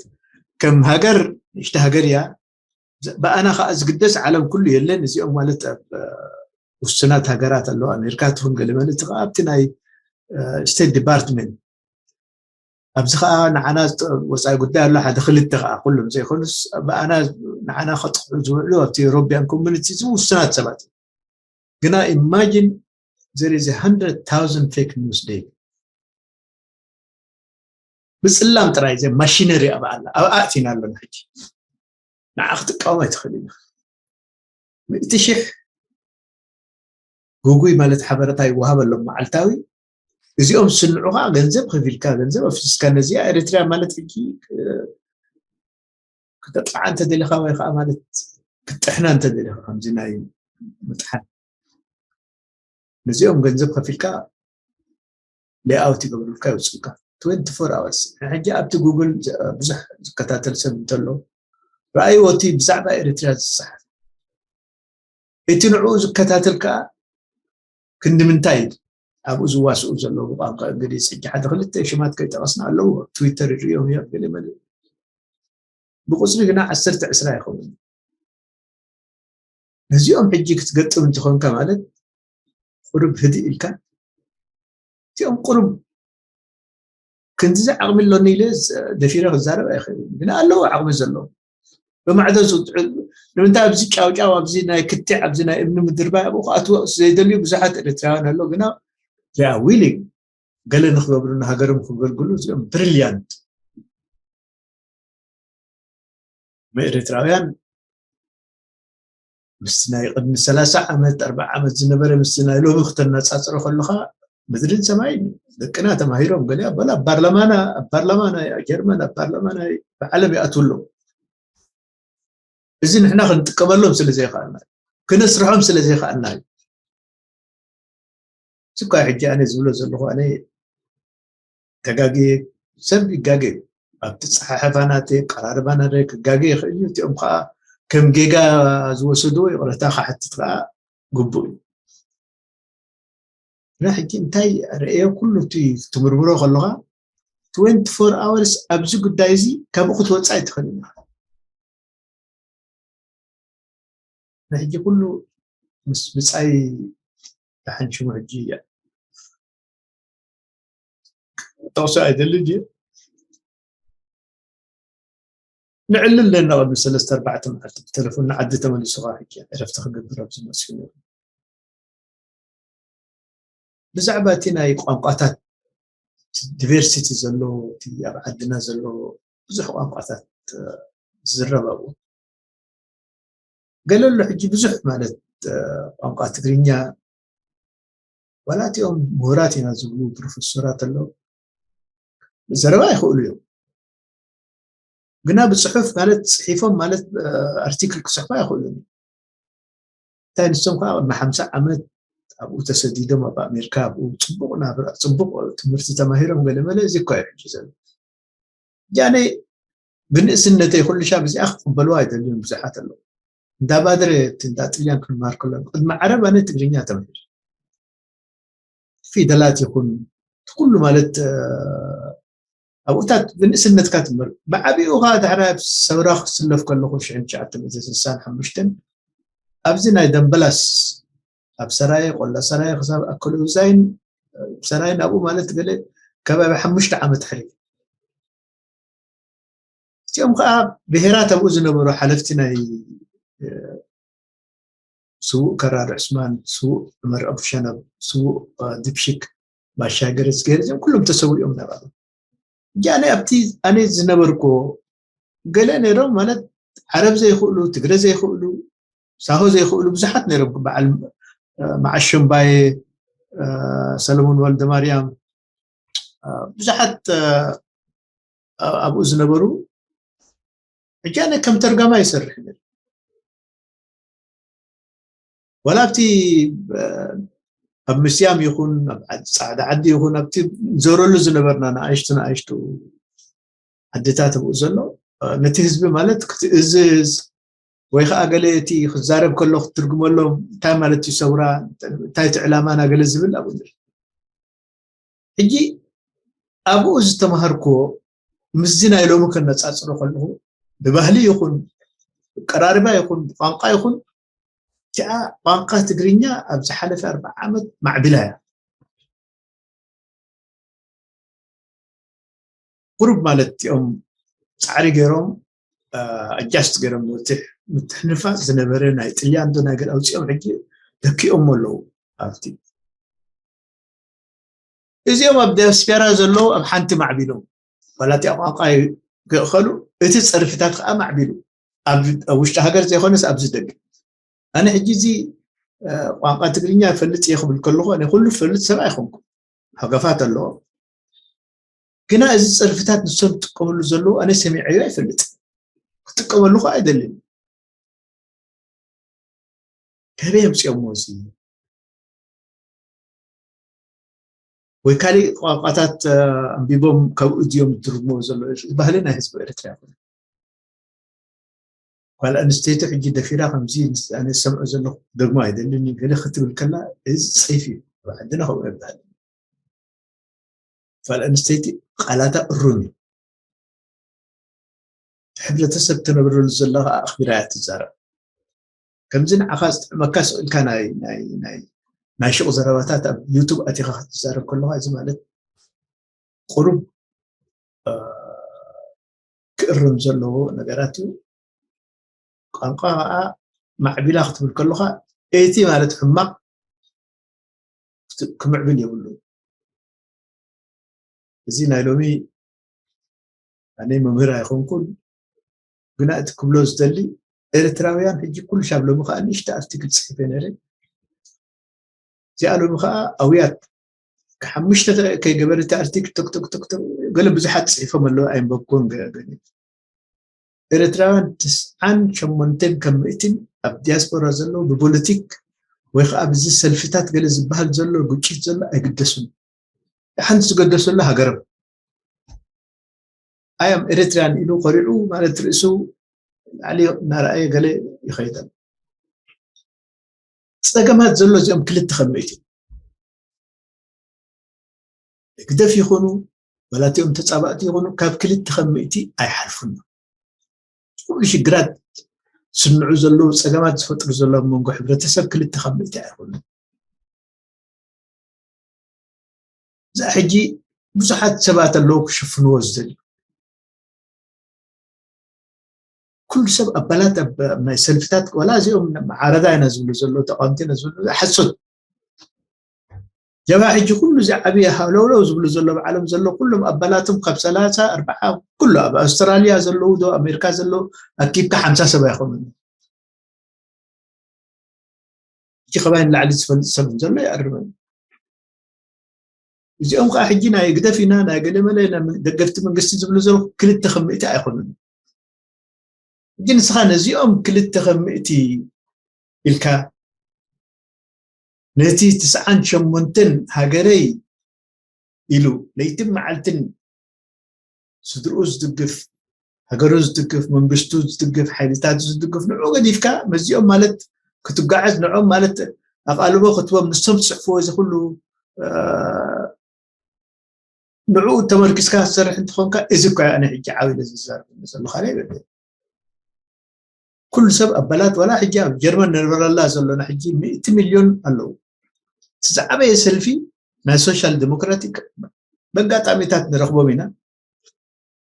ከም ሃገር ንእሽተ ሃገር እያ። ብኣና ከዓ ዝግደስ ዓለም ኩሉ የለን። እዚኦም ማለት ኣብ ውሱናት ሃገራት ኣለዋ። ኣሜሪካ ትኹን ገለ ማለት ከዓ ኣብቲ ናይ ስቴት ዲፓርትመንት ኣብዚ ከዓ ንዓና ወፃኢ ጉዳይ ኣሎ ሓደ ክልተ ከዓ ኩሎም ዘይኮኑስ ብኣና ንዓና ከጥቅዑ ዝውዕሉ ኣብቲ ሮቢያን ኮሚኒቲ ውሱናት ሰባት። ግና ኢማጂን there is a hundred thousand fake news day። ብፅላም ጥራይ ዘ ማሽነሪ ኣብ ኣላ ኣብ ኣእቲና ኣለና። ሕጂ ንዓ ክጥቀሙ ኣይትኽእል ኢና። ምእቲ ሽሕ ጉጉይ ማለት ሓበረታ ይወሃበሎም መዓልታዊ። እዚኦም ዝስንዑ ከዓ ገንዘብ ከፊልካ ገንዘብ ኣፍሲስካ ነዚኣ ኤሪትሪያ ማለት ሕጂ ክተጥዓ እንተደሊኻ ወይ ከዓ ማለት ክትጥሕና እንተደሊኻ ከምዚ ናይ ምጥሓን ነዚኦም ገንዘብ ከፊልካ ሌኣውት ይገብሩልካ ይወፅኡልካ። ትወንቲ ፎር ኣወርስ ሕጂ ኣብቲ ጉግል ብዙሕ ዝከታተል ሰብ እንተሎ ረኣይዎ እቲ ብዛዕባ ኤሪትሪያ ዝፀሓፍ እቲ ንዕኡ ዝከታተል ከዓ ክንዲ ምንታይ ኣብኡ ዝዋስኡ ዘለዉ ብቋንቋ እንግሊዝ ሕጂ ሓደ ክልተ ሽማት ከይጠቐስና ኣለዉ ኣብ ትዊተር ይርእዮም እዮም ገለ መለ ብቁፅሪ ግና ዓሰርተ ዕስራ ይኸውን። ነዚኦም ሕጂ ክትገጥም እንትኾንካ ማለት ቁሩብ ህድእ ኢልካ እቲኦም ቁሩብ ክንዲዚ ዓቕሚ ኣሎኒ ኢለ ደፊረ ክዛረብ ኣይኽእልን። ግን ኣለዉ ዓቕሚ ዘለዎም ብማዕዶ ዝውድዑ ንምንታይ ኣብዚ ጫውጫው ኣብዚ ናይ ክትዕ ኣብዚ ናይ እምኒ ምድርባይ ኣብኡ ክኣትዎ ዘይደልዩ ብዙሓት ኤርትራውያን ኣሎ ግና they are willing ገለ ንክገብሩ ንሃገሮም ክገልግሉ እዚኦም ብሪልያንት ኤርትራውያን ምስቲ ናይ ቅድሚ ሰላሳ ዓመት ኣርባዓ ዓመት ዝነበረ ምስቲ ናይ ሎሚ ክተነፃፅሮ ከለካ ምድርን ሰማይን እዩ። ደቅና ተማሂሮም ገለ ኣበላ ኣብ ፓርላማና ኣብ ፓርላማ ናይ ጀርመን ኣብ ፓርላማ ናይ ዓለም ይኣትዉ ኣለዉ። እዚ ንሕና ክንጥቀመሎም ስለ ዘይከኣልና እዩ። ክነስርሖም ስለ ዘይከኣልና እዩ። እዚ እኳ ሕጂ ኣነ ዝብሎ ዘለኹ ኣነ ተጋግየ ሰብ ይጋገ እዩ። ኣብቲ ፀሓሕፋ ናተይ ኣቀራርባ ናተይ ክጋገ ይኽእል እዩ። እቲኦም ከዓ ከም ጌጋ ዝወሰድዎ ይቕረታ ክሓትት ከዓ ግቡእ እዩ። እና ሕጂ እንታይ ርእዮ ኩሉ እቲ ትምርምሮ ከለኻ ትወንቲ ፎር ኣወርስ ኣብዚ ጉዳይ እዚ ካብኡ ክትወፅእ ኣይትኽእልን ኢኻ። ንሕጂ ኩሉ ምስ ብፃይ ተሓንሽሙ ሕጂ እያ ጠቕሶ ኣይደሊ ድዩ? ንዕልል ኣለና ቅድሚ ሰለስተ ኣርባዕተ መዓልቲ ብቴሌፎን ንዓዲ ተመሊሱ ከዓ ሕጂ ዕረፍቲ ክገብር ኣብዚ መፅኡ ነይሩ። ብዛዕባ እቲ ናይ ቋንቋታት ዲቨርሲቲ ዘሎ እቲ ኣብ ዓድና ዘሎ ብዙሕ ቋንቋታት ዝዝረብ ኣብኡ ገለ ኣሎ ሕጂ ብዙሕ ማለት ቋንቋ ትግርኛ ዋላ እቲኦም ምሁራት ኢና ዝብሉ ፕሮፌሰራት ኣለዉ ዘረባ ይኽእሉ እዮም ግና ብፅሑፍ ማለት ፅሒፎም ማለት ኣርቲክል ክፅሕፉ ኣይኽእሉን እንታይ ንሶም ከዓ ቅድሚ ሓምሳ ዓመት ኣብኡ ተሰዲዶም ኣብ ኣሜሪካ ኣብኡ ፅቡቅ ናብራ ፅቡቅ ትምህርቲ ተማሂሮም ገለመለ እዚ እኳ እዩ ሕጂ ዘሎ ጃነ ብንእስነተይ ኩሉ ሻብ እዚኣ ክቅበልዋ ኣይደልዩን ብዙሓት ኣለዉ እንዳ ባድረ እቲ እንዳ ጥልያን ክንመሃር ከለና ቅድሚ ዓረብ ኣነ ትግርኛ ተምሂር ፊደላት ይኹን ኩሉ ማለት ኣብኡታት ብንእስነትካ ትምህር። ብዓቢኡ ኸዓ ድሕሪ ኣብ ሰውራ ክስለፍ ከለኹ ሽሕን ትሽዓተ ሚእትን ስሳን ሓሙሽተን ኣብዚ ናይ ደምበላስ ኣብ ሰራየ፣ ቆላ ሰራየ ክሳብ ኣከለ ውዛይን፣ ሰራይን ኣብኡ ማለት ገለ ከባቢ ሓሙሽተ ዓመት ሕሪፍ። እዚኦም ከዓ ብሄራት ኣብኡ ዝነበሩ ሓለፍቲ ናይ ስዉእ ከራር ዕስማን፣ ስዉእ ዑመር ኣቡሸነብ፣ ስዉእ ድብሽክ፣ ባሻ ገረዝጌር፣ እዚኦም ኩሎም ተሰዊኦም ነበሩ። እጃነ ኣብቲ ኣነ ዝነበርኩ ገለ ነይሮም ማለት ዓረብ ዘይኽእሉ፣ ትግረ ዘይኽእሉ፣ ሳሆ ዘይኽእሉ ብዙሓት ነይሮም። በዓል መዓሸምባየ፣ ሰለሞን ወልደ ማርያም፣ ብዙሓት ኣብኡ ዝነበሩ። ሕጂ ኣነ ከም ተርጋማ ይሰርሕ ነይሩ። ወላ ኣብቲ ኣብ ምስያም ይኹን ኣብ ፃዕዳ ዓዲ ይኹን ኣብቲ ንዘረሉ ዝነበርና ንኣሽቱ ንኣሽቱ ዓድታት ኣብኡ ዘሎ ነቲ ህዝቢ ማለት ክትእዝዝ ወይ ከዓ ገለ እቲ ክዛረብ ከሎ ክትትርጉመሎም እንታይ ማለት እዩ ሰውራ፣ እንታይ እቲ ዕላማና ገለ ዝብል ኣብኡ ነይሩ። ሕጂ ኣብኡ ዝተማሃርክዎ ምስዚ ናይ ሎሚ ከነፃፅሮ ከለኹ ብባህሊ ይኹን ብቀራርባ ይኹን ብቋንቋ ይኹን እቲኣ ቋንቋ ትግርኛ ኣብ ዝሓለፈ ኣርባዓ ዓመት ማዕቢላ እያ። ቁሩብ ማለት እቲኦም ፃዕሪ ገይሮም ኣጃስት ገይሮም ምትሕንፋ ዝነበረ ናይ ጥልያን ዶ ናይ ገለ ኣውፂኦም ሕጂ ደኪኦም ኣለዉ ኣብቲ እዚኦም ኣብ ዲያስፖራ ዘለዉ ኣብ ሓንቲ ማዕቢሎም ዋላ እቲኣ ቋንቋ ይክእኸሉ እቲ ፀርፍታት ከዓ ማዕቢሉ ኣብ ውሽጢ ሃገር ዘይኮነስ ኣብዚ ደገ ኣነ ሕጂ እዚ ቋንቋ ትግርኛ ይፈልጥ እየ ክብል ከለኹ ኣነ ኩሉ ፈልጥ ሰብ ኣይኮንኩ ሃገፋት ኣለዎ ግና እዚ ፀርፍታት ንሶም ዝጥቀምሉ ዘለዉ ኣነ ሰሚዐዮ ኣይፈልጥ ክጥቀመሉ ከዓ ኣይደልን ከበይ ኣምፅኦሞ እዚ ወይ ካሊእ ቋንቋታት ኣንቢቦም ካብኡ ድዮም ዝትርጉሞ ዘሎ ባህሊ ናይ ህዝቢ ኤርትራ ይኮነ ጓል ኣንስተይቲ ሕጂ ደፊራ ከምዚ ኣነ ዝሰምዖ ዘለኹ ደግሞ ኣይደልን ገለ ክትብል ከላ እዚ ፀይፊ እዩ ኣብ ዓድና ከምኡ ይበሃል ጓል ኣንስተይቲ ቃላታ እሩም እዩ ሕብረተሰብ ትነብረሉ ዘላ ከዓ ኣኽቢራ እያ ትዛረብ ከምዚ ንዓኻ ዝጥዕመካ ስእልካ ናይ ናይ ናይ ናይ ሽቕ ዘረባታት ኣብ ዩቱብ ኣቲኻ ክትዛረብ ከለኻ እዚ ማለት ቁሩብ ክእርም ዘለዎ ነገራት እዩ ቋንቋ ከዓ ማዕቢላ ክትብል ከለኻ እቲ ማለት ሕማቕ ክምዕብል የብሉ እዚ ናይ ሎሚ ኣነ መምህር ኣይኮንኩን ግና እቲ ክብሎ ዝደሊ ኤርትራውያን ሕጂ ኩሉ ሻብ ሎሚ ከዓ ንእሽተ ኣርቲክል ፅሒፈ ነረ እዚኣ ሎሚ ከዓ ኣውያት ሓሙሽተ ከይገበረ እቲ ኣርቲክል ቶክቶክቶክቶ ገለ ብዙሓት ፅሒፎም ኣለዉ ኣይንበብኩን ኤርትራውያን ትስዓን ሸሞንተን ከም ምእትን ኣብ ዲያስፖራ ዘለዉ ብፖለቲክ ወይ ከዓ ብዚ ሰልፍታት ገለ ዝበሃል ዘሎ ግጭት ዘሎ ኣይግደሱን ሓንቲ ዝገደሰሉ ሃገርም ኣያም ኤርትራያን ኢሉ ኮሪዑ ማለት ርእሱ ላዕሊ እናረኣየ ገለ ይኸይደም ፀገማት ዘሎ እዚኦም ክልተ ከመይት ህግደፍ ይኹኑ ወላቲኦም ተፃባእቲ ይኹኑ ካብ ክልተ ከመይቲ ኣይሓልፉን ኩሉ ሽግራት ስንዑ ዘለዉ ፀገማት ዝፈጥሩ ዘሎ መንጎ ሕብረተሰብ ክልተ ከመይቲ ኣይኹኑ እዛ ሕጂ ብዙሓት ሰባት ኣለዉ ክሽፍንዎ ዝደልዩ ኩሉ ሰብ ኣባላት ናይ ሰልፍታት ዋላ እዚኦም ዓረዳ ኢና ዝብሉ ዘሎ ተቃምቲ ኢና ዝብሉ ሓሶት ጀባ ሕጂ ኩሉ እዚ ዓብየ ሃለውለው ዝብሉ ዘሎ ብዓለም ዘሎ ኩሎም ኣባላቶም ካብ ሰላሳ ኣርባዓ ኩሉ ኣብ ኣውስትራልያ ዘለዉ ዶ ኣሜሪካ ዘለዉ ኣኪብካ ሓምሳ ሰብ ኣይኮኑን ሕጂ ከባይ ንላዕሊ ዝፈልጥ ሰብ ዘሎ ይኣርመኒ እዚኦም ከዓ ሕጂ ናይ ግደፍ ኢና ናይ ገለመለ ደገፍቲ መንግስቲ ዝብሉ ዘለዉ ክልተ ከምእቲ ኣይኮኑን ሕጂ ንስኻ ነዚኦም ክልተ ከምእቲ ኢልካ ነቲ ትስዓን ሸሞንተን ሃገረይ ኢሉ ለይትን መዓልትን ስድርኡ ዝድግፍ ሃገሩ ዝድግፍ መንግስቱ ዝድግፍ ሓይልታቱ ዝድግፍ ንዑ ገዲፍካ መዚኦም ማለት ክትጓዓዝ ንዖም ማለት ኣቓልቦ ክትቦም ንሶም ዝፅሕፍዎ እዚ ኩሉ ንዕኡ ተመርኪስካ ትሰርሕ እንተኾንካ፣ እዚ እኮ ኣነ ሕጂ ዓው ኢለ ዝዛረብ ዘሎ፣ ካልእ ኣይበለን። ኩሉ ሰብ ኣባላት፣ ዋላ ሕጂ ኣብ ጀርመን ንነበረላ ዘሎና ሕጂ ሚእቲ ሚልዮን ኣለዉ። እቲ ዝዓበየ ሰልፊ ናይ ሶሻል ዲሞክራቲክ፣ በጋጣሚታት ንረኽቦም ኢና።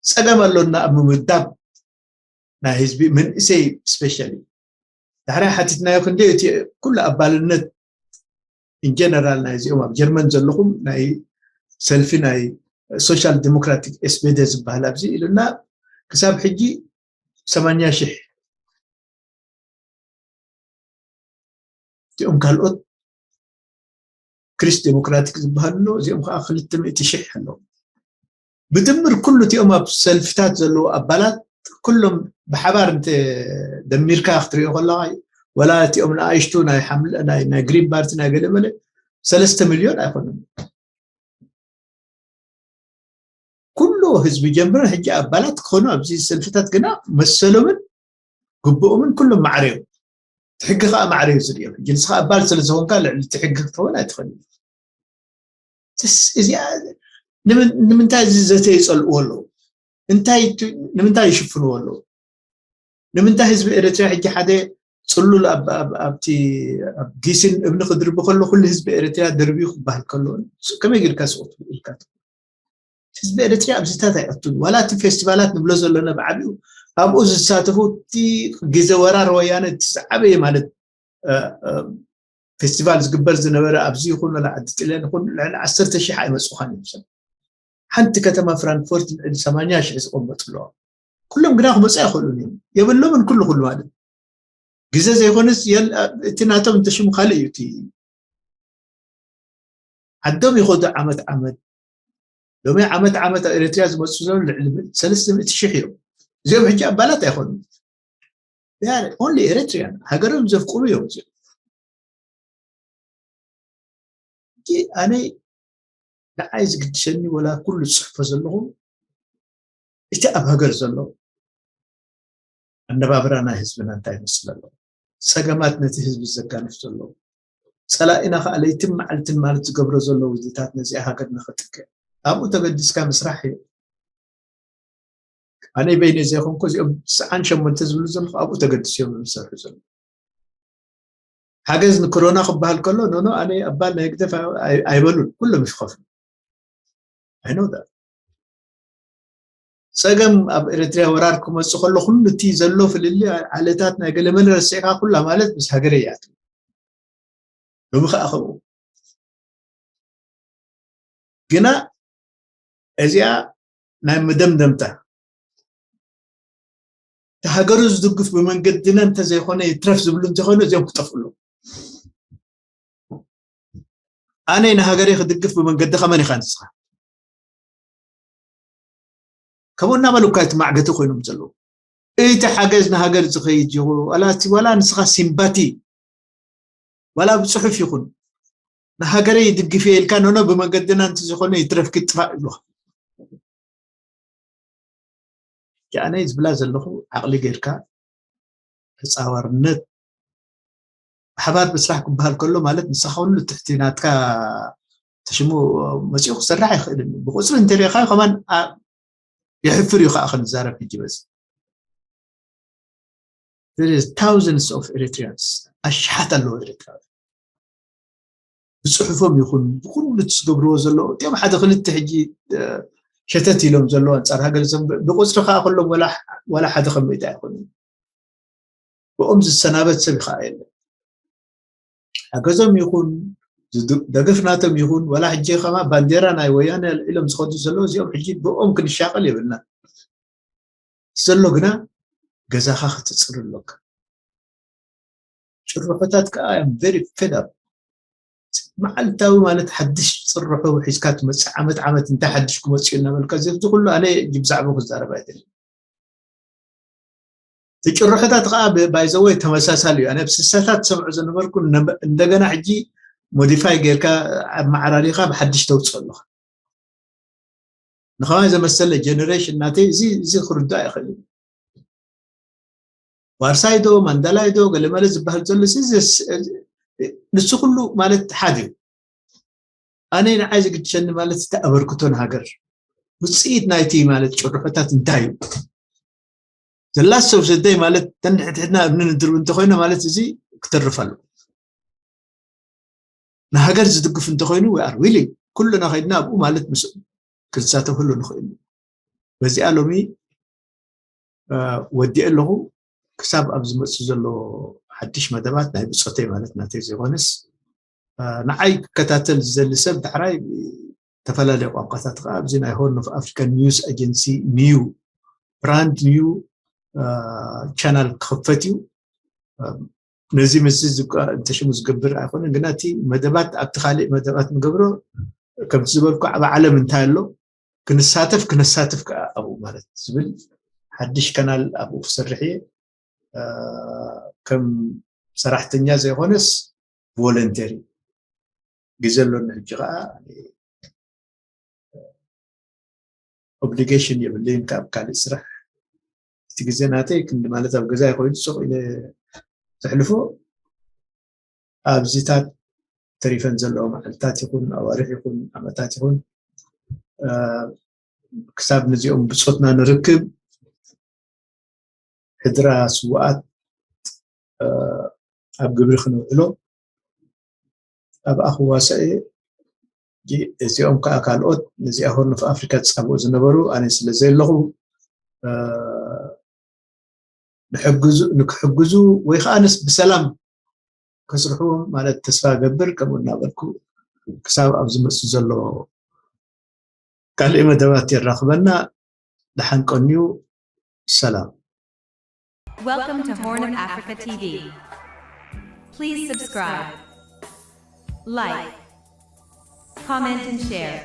ጸገም ኣሎና ኣብ ምምዳብ ናይ ህዝቢ፣ መንእሰይ ስፔሻሊ። ዳሕራይ ሓቲትናዮ፣ ክንደይ እቲ ኩሉ ኣባልነት ኢንጀነራል ናይዚኦም ኣብ ጀርመን ዘለኹም ናይ ሰልፊ ናይ ሶሻል ዲሞክራቲክ ኤስቤደ ዝበሃል ኣብዚ ኢሉና፣ ክሳብ ሕጂ ሰማንያ ሺሕ። እቲኦም ካልኦት ክሪስት ዴሞክራቲክ ዝበሃሉ ኣለዉ፣ እዚኦም ከዓ ክልተ ሚእቲ ሺሕ ኣለዉ። ብድምር ኩሉ እቲኦም ኣብ ሰልፍታት ዘለዉ ኣባላት ኩሎም ብሓባር እንተ ደሚርካ ክትሪኦ ከለኻ፣ ወላ እቲኦም ንኣሽቱ ናይ ሓምለ፣ ናይ፣ ናይ ግሪን ፓርቲ፣ ናይ ገለ መለ፣ ሰለስተ ሚልዮን ኣይኮኑን። ኩሉ ህዝቢ ጀምረን ሕጂ ኣባላት ክኾኑ ኣብዚ ሰልፍታት ግና መሰሎምን ግብኦምን ኩሎም ማዕረ እዮም። እቲ ሕጊ ከዓ ማዕረ እዩ ዝርእዮም። ሕጂ ንስኻ ኣባል ስለ ዝኾንካ ልዕሊ እቲ ሕጊ ክትኸውን ኣይትኽእልን። ትስ-፣ እዚኣ ንምን-፣ ንምንታይ እዚ ዘተ ይጸልእዎ ኣለዉ? እንታይ ቱ-፣ ንምንታይ ይሽፍንዎ ኣለዉ? ንምንታይ ህዝቢ ኤርትራ ሕጂ ሓደ ጽሉል ኣብ፣ ኣብ፣ ኣብቲ፣ ኣብ ጊስን እምኒ ክድርቢ ከሎ ኩሉ ህዝቢ ኤርትራ ደርብዩ ክበሃል ከሎ፣ ስ-፣ ከመይ ጌርካ ስቕ ትብል ኢልካ? ህዝቢ ኤርትራ ኣብዚታት ኣይኣቱን። ዋላ እቲ ፌስቲቫላት ንብሎ ዘለና ብዓቢኡ ኣብኡ ዝሳተፉ፣ እቲ ግዜ ወራር ወያነ እቲ ዝዓበየ ማለት፣ እ፣ እ፣ ፌስቲቫል ዝግበር ዝነበረ ኣብዚ ይኹን ወላ ዓዲ ጥልያን ይኹን ልዕሊ ዓሰርተ ሺሕ ኣይመጽኡኻን እዮም ሰብ። ሓንቲ ከተማ ፍራንክፎርት ልዕሊ ሰማንያ ሺሕ ዝቐመጡ ኣለዋ። ኩሎም ግና ክመጹ ኣይኽእሉን እዮም። የብሎምን ኩሉ ኩሉ ማለት ግዜ ዘይኮነስ የል-፣ እቲ ናቶም እንተሽሙ ካልእ እዩ። እቲ ዓዶም ይኸዱ ዓመት ዓመት። ሎሚ ዓመት ዓመት ኣብ ኤርትራ ዝመጹ ዘለዉ ልዕሊ ሰለስተ ሚእቲ ሺሕ እዮም። እዚኦም ሕጂ ኣባላት ኣይኮኑን። They are only Eritrean። ሃገሮም ዘፍቅሩ እዮም እዚኦም። ሕጂ ኣነ ንዓይ ዝግድሰኒ ወላ ኩሉ ዝጽሕፎ ዘለኹ እቲ ኣብ ሃገር ዘሎ ኣነባብራ ናይ ህዝብና እንታይ ይመስል ኣሎ፣ ጸገማት ነቲ ህዝቢ ዘጋንፍ ዘሎ፣ ጸላኢና ከኣ ለይትን መዓልትን ማለት ዝገብሮ ዘሎ ውዲታት ነዚኣ ሃገር ንኽጥቅዕ ኣብኡ ተገዲስካ ምስራሕ እዩ። ኣነ በይነይ ዘይኮንኩ እዚኦም ትስዓን ሸሞንተ ዝብሉ ዘለኹ ኣብኡ ተገዲሶም እዮም ዝሰርሑ ዘለዉ። ሓገዝ ንኮሮና ክበሃል ከሎ፣ ኖኖ፣ ኣነ ኣባል ናይ ህግደፍ ኣይ-፣ ኣይበሉን፣ ኩሎም ይኸፍሉ። I know that። ጸገም ኣብ ኤርትራ ወራር ክመጽእ ከሎ፣ ኩሉ እቲ ዘሎ ፍልልይ፣ ዓሌታት፣ ናይ ገለ መለ ረሲዕካ፣ ኩላ ማለት ምስ ሃገረይ እያ ትብል። ሎሚ ከኣ ከምኡ። ግና እዚኣ ናይ መደምደምታ፣ እቲ ሃገሩ ዝድግፍ ብመንገድና እንተዘይኮነ ይትረፍ ዝብሉ እንተኾይኑ፣ እዚኦም ክጠፍኡ ኣለዎም። ኣነ ንሃገረይ ክድግፍ ብመንገድኻ መን ኢኻ ንስኻ? ከምኡ እናበሉ እኳ እቲ ማዕገቲ ኮይኖም ዘለዉ። እቲ ሓገዝ ንሃገር ዝኸይድ ይኹ-፣ ዋላ እቲ፣ ዋላ ንስኻ ሲምባቲ፣ ዋላ ብጽሑፍ ይኹን፣ ንሃገረይ ይድግፍ እየ ኢልካ፣ ኖኖ፣ ብመንገድና እንተዘይኮነ ይትረፍ፣ ክጥፋእ ይብሉኻ። ኣነ ዝብላ ዘለኹ፣ ዓቕሊ ጌርካ፣ ተጻዋርነት፣ ብሓባር ምስራሕ ክበሃል ከሎ ማለት ንስኻ ኩሉ ትሕቲ ናትካ ተሽሙ መጺኡ ክሰርሕ ኣይኽእልን እዩ። ብቁጽሪ እንተሪኢኻዮ ከማን ኣ-፣ የሕፍር እዩ ከዓ ክንዛረብ ሕጂ በዚ። There is thousands of Eritreans። ኣሽሓት ኣለዉ ኤርትራውያን። ብጽሑፎም ይኹን ብኩሉ እቲ ዝገብርዎ ዘለዉ፣ እቲኦም ሓደ ክልተ ሕጂ፣ እ፣ ሸተት ኢሎም ዘለዉ ኣንጻር ሃገር ሰብ፣ ብቁጽሪ ከዓ ከሎም ወላ፣ ወላ ሓደ ከም ሚእቲ ኣይኮኑን። ብኦም ዝሰናበት ሰብ ከዓ የለን። ሓገዞም ይኹን፣ ዝድ-፣ ደገፍ ናቶም ይኹን፣ ወላ ሕጂ ከማ ባንዴራ ናይ ወያነ ኣልዒሎም ዝኸዱ ዘለዉ፣ እዚኦም ሕጂ ብኦም ክንሻቐል የብልና። ዘሎ ግና ገዛኻ ክትጽር ኣሎካ። ጭርሖታት ከኣ I am very fed up። መዓልታዊ ማለት ሓድሽ ጭርሖ ሒዝካ ትመጽእ፣ ዓመት ዓመት እንታይ ሓድሽ ክመጽእ እዩ እናበልካ፣ እዚ ኩሉ ኣነ ብዛዕባኡ ክዛረብ ኣይደልን። እቲ ጭርሖታት ከኣ ብ-፣ by the way ተመሳሳሊ እዩ። ኣነ ኣብ ስሳታት ዝሰምዖ ዝነበርኩ ነ-፣ እንደገና ሕጂ ሞዲፋይ ጌርካ ኣመዓራሪኻ ብሓድሽ ተውጽኦ ኣለኻ። ንኸማይ ዘመሰለ ጀነሬሽን ናተይ እዚ፣ እዚ ክርዳእ ይኽእል እዩ። ዋርሳይ ዶ፣ ማንዳላይ ዶ፣ ገለመለ ዝበሃል ዘሎ እዚ ዘስ-፣ ንሱ ኩሉ ማለት ሓደ እዩ። ኣነ ንዓይ ዝግድሸኒ ማለት እቲ ኣበርክቶ ንሃገር። ውፅኢት ናይቲ ማለት ጭርሖታት እንታይ እዩ? ዘላ ሰብ ዘደይ ማለት ተንድሕድሕድና እብኒ ንድርብ እንተኮይና ማለት እዚ ክተርፍ ኣሎ። ንሃገር ዝድግፍ እንተኮይኑ we are willing ኩልና ከይድና ኣብኡ ማለት ምስ ክንሳተፈሉ ንኽእል። በዚኣ ሎሚ ወዲአ ኣለኹ። ክሳብ ኣብ ዝመፅእ ዘሎ ሓድሽ መደባት ናይ ብፆተይ ማለት ናተይ ዘይኮነስ ንዓይ ክከታተል ዝደሊ ሰብ ዳሕራይ ዝተፈላለየ ቋንቋታት ከዓ ኣብዚ ናይ ሆርን ኦፍ ኣፍሪካ ኒውስ ኣጀንሲ ኒው ብራንድ ኒው ቻናል ክኽፈት እዩ። ነዚ ምስዚ እንተሽሙ ዝገብር ኣይኮነን፣ ግና እቲ መደባት ኣብቲ ካልእ መደባት ንገብሮ ከምቲ ዝበልኩ ኣብ ዓለም እንታይ ኣሎ ክንሳተፍ ክነሳትፍ ከዓ ኣብኡ ማለት ዝብል ሓድሽ ካናል ኣብኡ ክሰርሕ እየ። ከም ሰራሕተኛ ዘይኮነስ ቮለንተሪ ግዜ ኣሎኒ። ሕጂ ከዓ ኦብሊጌሽን የብለይን ካብ ካልእ ስራሕ። እቲ ግዜ ናተይ ክንዲ ማለት ኣብ ገዛ ኮይኑ ጽቕ ኢለ ዘሕልፎ ኣብዚታት ተሪፈን ዘለዎ መዓልታት ይኹን ኣዋርሕ ይኹን ዓመታት ይኹን ክሳብ ነዚኦም ብጾትና ንርክብ ሕድራ ስዋኣት ኣብ ግብሪ ክንውዕሎ ኣብኣ ክዋሰእ እየ። እዚኦም ከዓ ካልኦት ነዚኣ ሆርን ኦፍ ኣፍሪካ ዝፃብኡ ዝነበሩ ኣነ ስለ ዘየለኹ ንክሕግዙ ወይ ከዓ ንስ ብሰላም ከስርሑ ማለት ተስፋ ገብር። ከምኡ እናበልኩ ክሳብ ኣብ ዝመፅእ ዘሎ ካልእ መደባት የራኽበና። ደሓን ቀንዩ። ሰላም። Welcome to Horn of Africa T V. Please subscribe, like, comment, and share.